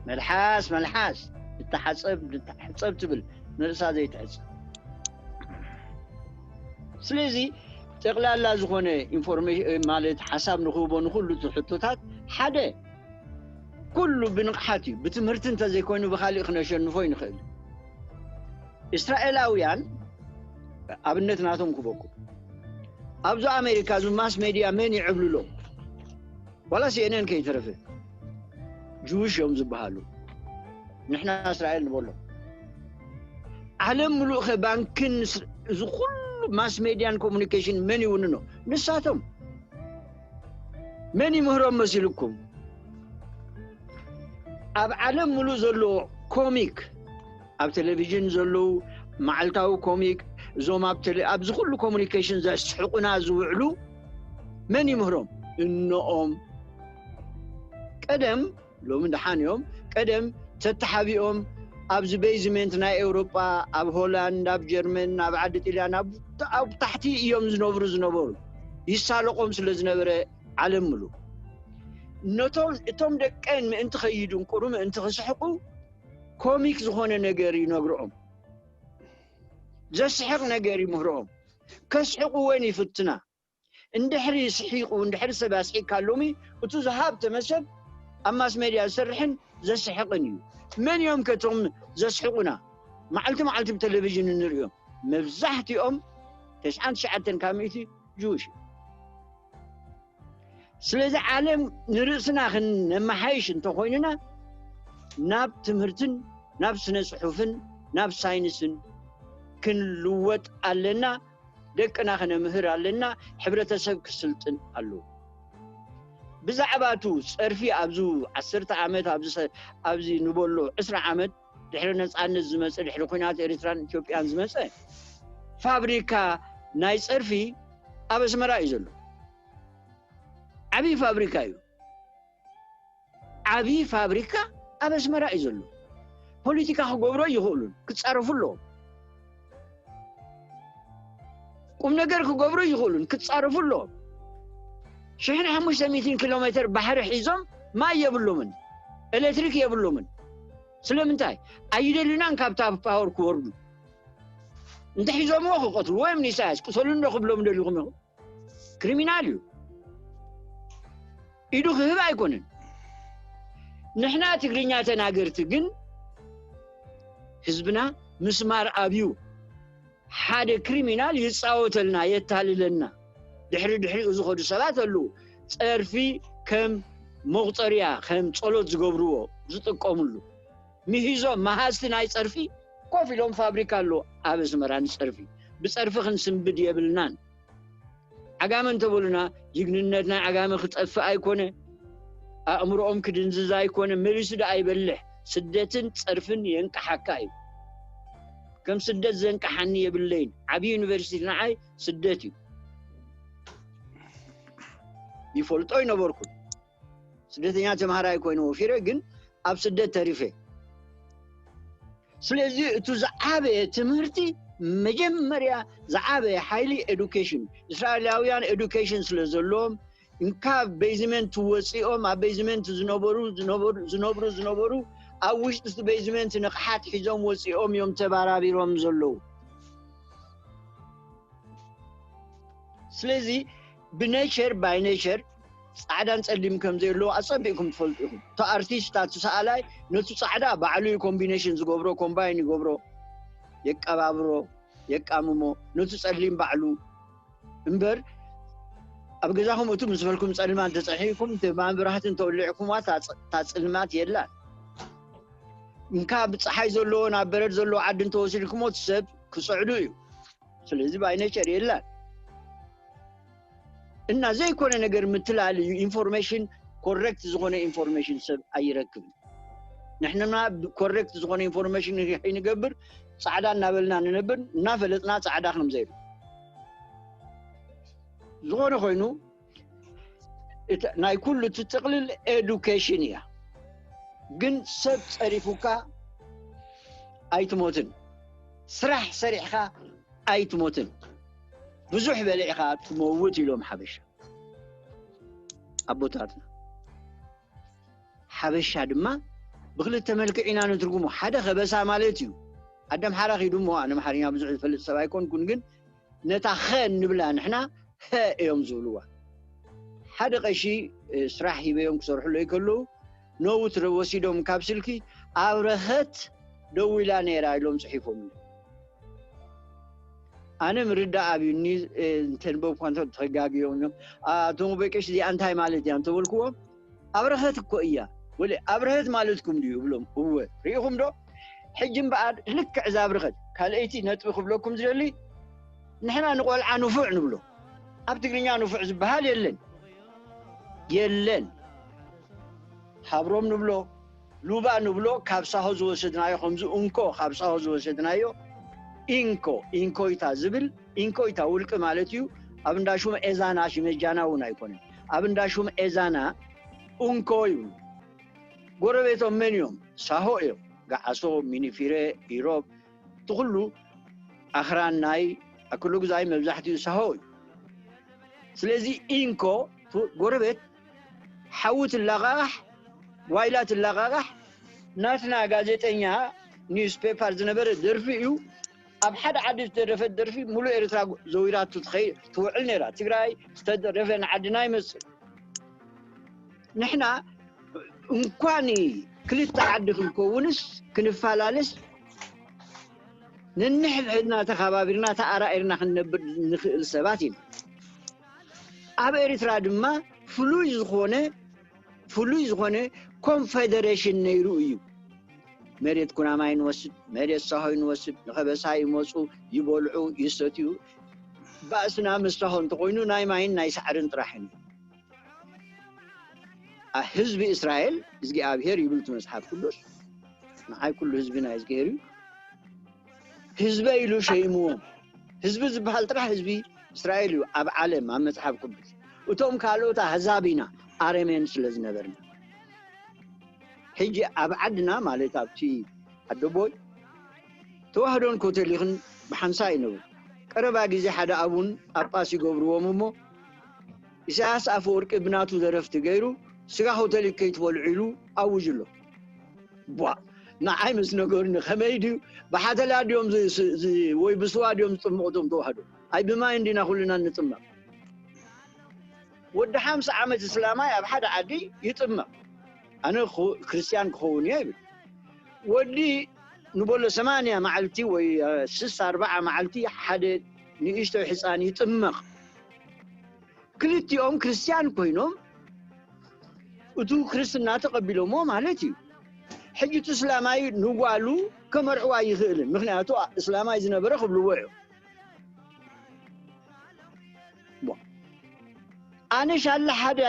መልሓስ፣ መልሓስ፣ ንተሓጸብ፣ ንተሓጸብ ትብል፣ ንርእሳ ዘይትሕጸብ። ስለዚ ጠቕላላ ዝኾነ ኢንፎርሜሽን፣ ማለት ሓሳብ ንኽህቦ ንኹሉ እቲ ሕቶታት፣ ሓደ፣ ኩሉ ብንቕሓት እዩ። ብትምህርቲ እንተዘይኮይኑ ብኻሊእ ክነሸንፎ ይንኽእል። እስራኤላውያን ኣብነት ናቶም ክበኩም። ኣብዚ ኣሜሪካ እዚ ማስ ሜድያ መን ይዕብልሎ? ዋላ ሲኤንኤን ከይተረፈ ጅውሽ እዮም ዝበሃሉ። ንሕና እስራኤል ንበሎ። ዓለም ምሉእ ኸ ባንክን ስ-፣ እዚ ኩሉ ማስ ሜድያን ኮሙኒኬሽን መን ይውንኖ? ንሳቶም። መን ይምህሮም መሲልኩም? ኣብ ዓለም ምሉእ ዘሎ ኮሚክ፣ ኣብ ቴሌቪዥን ዘለዉ መዓልታዊ ኮሚክ፣ እዞም ኣብ ቴሌ-፣ ኣብዚ ኩሉ ኮሙኒኬሽን ዘስሕቑና ዝውዕሉ መን ይምህሮም? እኖኦም። ቀደም፣ ሎሚ ደሓን እዮም፣ ቀደም ተተሓቢኦም ኣብዚ ቤዝሜንት ናይ ኤውሮጳ፣ ኣብ ሆላንድ፣ ኣብ ጀርመን፣ ኣብ ዓዲ ጥልያን፣ ኣብ፣ ኣብ ታሕቲ እዮም ዝነብሩ ዝነበሩ። ይሳለቖም ስለ ዝነበረ ዓለም ምሉእ። ነቶም፣ እቶም ደቀን ምእንቲ ከይድንቁሩ፣ ምእንቲ ክስሕቁ፣ ኮሚክ ዝኾነ ነገር ይነግርኦም። ዘስሕቕ ነገር ይምህርኦም። ከስሕቕወን ይፍትና። እንድሕሪ ስሒቑ፣ እንድሕሪ ሰብ ኣስሒቕካ ሎሚ፣ እቱ ዝሃብተመ ሰብ ኣብ ማስ ሜድያ ዝሰርሕን ዘስሕቕን እዩ። መን እዮም ከቶም ዘስሕቑና? መዓልቲ መዓልቲ ብቴሌቪዥን እንርእዮም። መብዛሕትኦም፣ ተስዓን ትሽዓተን ካብ ሚእቲ፣ ጅውሽ እዩ። ስለዚ ዓለም ንርእስና ክነመሓይሽ እንተኾይንና፣ ናብ ትምህርትን ናብ ስነ ጽሑፍን ናብ ሳይንስን ክንልወጥ ኣለና። ደቅና ከነምህር ኣለና። ሕብረተሰብ ክስልጥን ኣለዎ። ብዛዕባ እቱ ጸርፊ ኣብዚ ዓሰርተ ዓመት፣ ኣብዚ ሰ-፣ ኣብዚ ንበሎ ዕስራ ዓመት ድሕሪ ነጻነት ዝመጸ፣ ድሕሪ ኲናት ኤርትራን ኢትዮጵያን ዝመጸ ፋብሪካ ናይ ጸርፊ ኣብ ኣስመራ እዩ ዘሎ። ዓብዪ ፋብሪካ እዩ። ዓብዪ ፋብሪካ ኣብ ኣስመራ እዩ ዘሎ። ፖለቲካ ክገብሮ ይኽእሉን ክጻረፉ ኣለዎም። ቁም ነገር ክገብሩ ይኽእሉን ክጻረፉ ኣለዎም። ሽሕን ሓሙሽተ ሚእትን ኪሎ ሜትር ባሕሪ ሒዞም ማይ የብሎምን፣ ኤሌክትሪክ የብሎምን። ስለምንታይ? ኣይደልዩናን ካብታ ፓወር ክወርዱ። እንተ ሒዞምዎ ክቐትልዎ እዮም ንኢሳያስ። ቅተሉ እንዶ ክብሎም ደሊኹም ኢኹም። ክሪሚናል እዩ። ኢዱ ክህብ ኣይኮነን። ንሕና ትግርኛ ተናገርቲ ግን ህዝብና ምስማር ኣብዩ። ሓደ ክሪሚናል ይጻወተልና፣ የታልለና። ድሕሪ ድሕሪኡ ዝኸዱ ሰባት ኣለዉ። ጸርፊ ከም መቑጸርያ፣ ከም ጸሎት ዝገብርዎ ዝጥቀምሉ። ምሂዞም መሃዝቲ ናይ ጸርፊ ኮፍ ኢሎም ፋብሪካ ኣሎ ኣብ ኣስመራ ንጸርፊ። ብጸርፊ ክንስንብድ የብልናን። ዓጋመ እንተበሉና ጅግንነት ናይ ዓጋመ ክጠፍእ ኣይኮነ፣ ኣእምሮኦም ክድንዝዝ ኣይኮነ፣ መሊሱ ደኣ ይበልሕ። ስደትን ጸርፍን የንቅሓካ እዩ። ከም ስደት ዘንቅሓኒ የብለይን። ዓብዪ ዩኒቨርሲቲ ንዓይ ስደት እዩ። ይፈልጦ ይነበርኩ። ስደተኛ ተምሃራይ ኮይነ ወፊረ፣ ግን ኣብ ስደት ተሪፈ። ስለዚ እቱ ዝዓበየ ትምህርቲ፣ መጀመርያ ዝዓበየ ሓይሊ ኤዱኬሽን፣ እስራኤላውያን ኤዱኬሽን ስለ ዘለዎም፣ እንካብ ቤዝመንት ወፂኦም ኣብ ቤዝመንት ዝነበሩ ዝነበሩ ዝነብሩ ዝነበሩ ኣብ ውሽጢ እቲ ቤዝመንት ንቕሓት ሒዞም ወፂኦም እዮም ተባራቢሮም ዘለዉ። ስለዚ ብኔቸር ባይ ኔቸር ጻዕዳን ጸሊም ከም ዘየለዎ ኣጸቢቕኩም ትፈልጡ ኢኹም። እቲ ኣርቲስት፣ እቲ ሰኣላይ ነቲ ጻዕዳ ባዕሉ እዩ ኮምቢኔሽን ዝገብሮ፣ ኮምባይን ይገብሮ፣ የቀባብሮ፣ የቃምሞ፣ ነቲ ጸሊም ባዕሉ። እምበር ኣብ ገዛኹም እቱ ምስ በልኩም ጸልማት ተጸሒኩም፣ እቲ መብራህቲ እንተወሊዕኩምዋ እታ ጸ-፣ እታ ጽልማት የላን። እንካ ብጸሓይ ዘለዎ ናብ በረድ ዘለዎ ዓዲ እንተወሲድኩሞ እቲ ሰብ ክጽዕዱ እዩ። ስለዚ ባይ ኔቸር የላን። እና ዘይኮነ ነገር ምትላል እዩ። ኢንፎርሜሽን፣ ኮሬክት ዝኾነ ኢንፎርሜሽን ሰብ ኣይረክብን። ንሕና ኮሬክት ዝኾነ ኢንፎርሜሽን ንገብር፣ ጻዕዳ እናበልና ንነብር፣ እናፈለጥና ጻዕዳ ከም ዘይብሉ። ዝኾነ ኮይኑ ናይ ኩሉ ትጥቕልል ኤዱኬሽን እያ። ግን ሰብ ጸሪፉካ ኣይትሞትን፣ ስራሕ ሰሪሕካ ኣይትሞትን፣ ብዙሕ በሊዕካ ትመውት ኢሎም ሓበሻ ኣቦታትና። ሓበሻ ድማ ብክልተ መልክዕ ኢና ንትርጉሞ። ሓደ ከበሳ ማለት እዩ። ኣደ ኣምሓራ ኪዱ እሞ፣ ኣነ ኣምሓርኛ ብዙሕ ዝፈልጥ ሰብ ኣይኮንኩን፣ ግን ነታ ኸ እንብላ ንሕና ሀ እዮም ዝብልዋ። ሓደ ቀሺ ስራሕ ሂበዮም ክሰርሕሉ ከለዉ፣ ኖውት ወሲዶም ካብ ስልኪ፣ ኣብረኸት ደዊላ ነይራ ኢሎም ጽሒፎም። ኣነ ምርዳእ ኣብዩኒ። እንተንበብኳ እንተ ተጋግዮም እዮም፣ ኣቶም በቀሽ እዚኣ እንታይ ማለት እያ እንተበልክዎም፣ ኣብረኸት እኮ እያ። ወለ ኣብረኸት ማለትኩም ድዩ ብሎም። እወ፣ ርኢኹም ዶ? ሕጂ እምበኣር ልክዕ እዛ ኣብረኸት ካልኣይቲ ነጥቢ ክብለኩም ዝደሊ፣ ንሕና ንቆልዓ ንፉዕ ንብሎ። ኣብ ትግርኛ ንፉዕ ዝበሃል የለን፣ የለን። ሃብሮም ንብሎ፣ ሉባ ንብሎ፣ ካብ ሳሆ ዝወሰድናዮ፣ ከምዚ እንኮ ካብ ሳሆ ዝወሰድናዮ፣ ኢንኮ፣ ኢንኮይታ ዝብል፣ ኢንኮይታ ውልቂ ማለት እዩ። ኣብ እንዳሹም ኤዛና ሽመጃና እውን ኣይኮነን። ኣብ እንዳሹም ኤዛና እንኮ ይብሉ። ጎረቤቶም መን እዮም? ሳሆ እዮም። ገዓሶ፣ ሚኒፊረ፣ ኢሮብ፣ እቲ ኩሉ ኣኽራን ናይ ኣክሉ ግዛይ መብዛሕትኡ ሳሆ እዩ። ስለዚ ኢንኮ ጎረቤት ሓዊ ትላቃቃሕ፣ ዋይላ ትላቃቃሕ፣ ናትና ጋዜጠኛ ኒውስፔፐር ዝነበረ ደርፊ እዩ። ኣብ ሓደ ዓዲ ዝተደረፈት ደርፊ ሙሉእ ኤርትራ ዘዊራቱ ትኸይ-፣ ትውዕል ነይራ። ትግራይ ዝተደረፈ ንዓድና ይመስል። ንሕና እንኳን ክልተ ዓዲ ክንከውንስ ክንፈላለስ፣ ነንሕድሕድና ተኸባቢርና ተኣራኢርና ክንነብር ንኽእል ሰባት ኢና። ኣብ ኤርትራ ድማ ፍሉይ ዝኾነ፣ ፍሉይ ዝኾነ ኮንፌደሬሽን ነይሩ እዩ። መሬት ኩናማይ ንወስድ፣ መሬት ሳሆይ ንወስድ፣ ንኸበሳ ይመፁ፣ ይበልዑ፣ ይሰትዩ። ባእስና ምስ ሳሆ እንተኾይኑ ናይ ማይን ናይ ሳዕርን ጥራሕ እዩ። ኣ-፣ ህዝቢ እስራኤል እግዚኣብሔር ይብል እቲ መጽሓፍ ቅዱስ። ንዓይ ኩሉ ህዝቢ ናይ እግዚኣብሔር እዩ። ህዝበ ኢሉ ሸይምዎም። ህዝቢ ዝበሃል ጥራሕ ህዝቢ እስራኤል እዩ ኣብ ዓለም፣ ኣብ መጽሓፍ ቅዱስ። እቶም ካልኦት ኣህዛብ ኢና ኣረሜን ስለ ዝነበርና። ሕጂ ኣብ ዓድና፣ ማለት ኣብቲ ዓደቦይ፣ ተዋህዶን ኮቶሊክን ብሓንሳእ ይነብሩ። ቀረባ ግዜ ሓደ ኣቡን ጳጳስ ይገብርዎም እሞ፣ ኢሳያስ ኣፈወርቂ ብናቱ ደረፍቲ ገይሩ፣ ስጋ ኮቶሊክ ከይትበልዑ ኢሉ ኣውጅ ኣሎ። ቧ፣ ንዓይ ምስ ነገሩኒ፣ ከመይ ድዩ? ብሓተላ ድዮም ዝ-፣ ዝ-፣ ዝ-፣ ወይ ብስዋ ድዮም ዝጥምቑ እቶም ተዋህዶ? ኣይ ብማይ እንዲና ኩልና ንጥመቕ። ወዲ ሓምሳ ዓመት እስላማይ ኣብ ሓደ ዓዲ ይጥመቕ። ኣነ ክኹ-፣ ክርስትያን ክኸውን እየ ይብል። ወዲ ንበሎ ሰማንያ መዓልቲ ወይ፣ እ፣ ስሳ ኣርብዓ መዓልቲ ሓደ ንእሽቶ ሕፃን ይጥመቕ። ክልቲኦም ክርስትያን ኮይኖም እቱ ክርስትና ተቐቢሎሞ ማለት እዩ። ሕጂ እቲ እስላማይ ንጓሉ ከመርዕዋ ይኽእልን፣ ምኽንያቱ እስላማይ ዝነበረ ክብልዎ እዮም። ሞ፣ ኣነ ሻላ ሓደ፣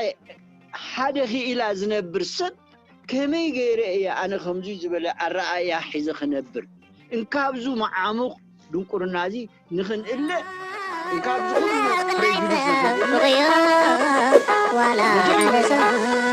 ሓደ ክኢላ ዝነብር ሰብ ከመይ ገይረ እየ ኣነ ከምዚ ዝበለ ኣረኣእያ ሒዘ ክነብር? እንካብዙ መዓሙቕ ድንቁርና እዚ ንኽንእለ፣ እንካብዙ ኩሉ ፕሬጁዲስ ንኽንእለ፣ ዋላ ሓደ ሰብ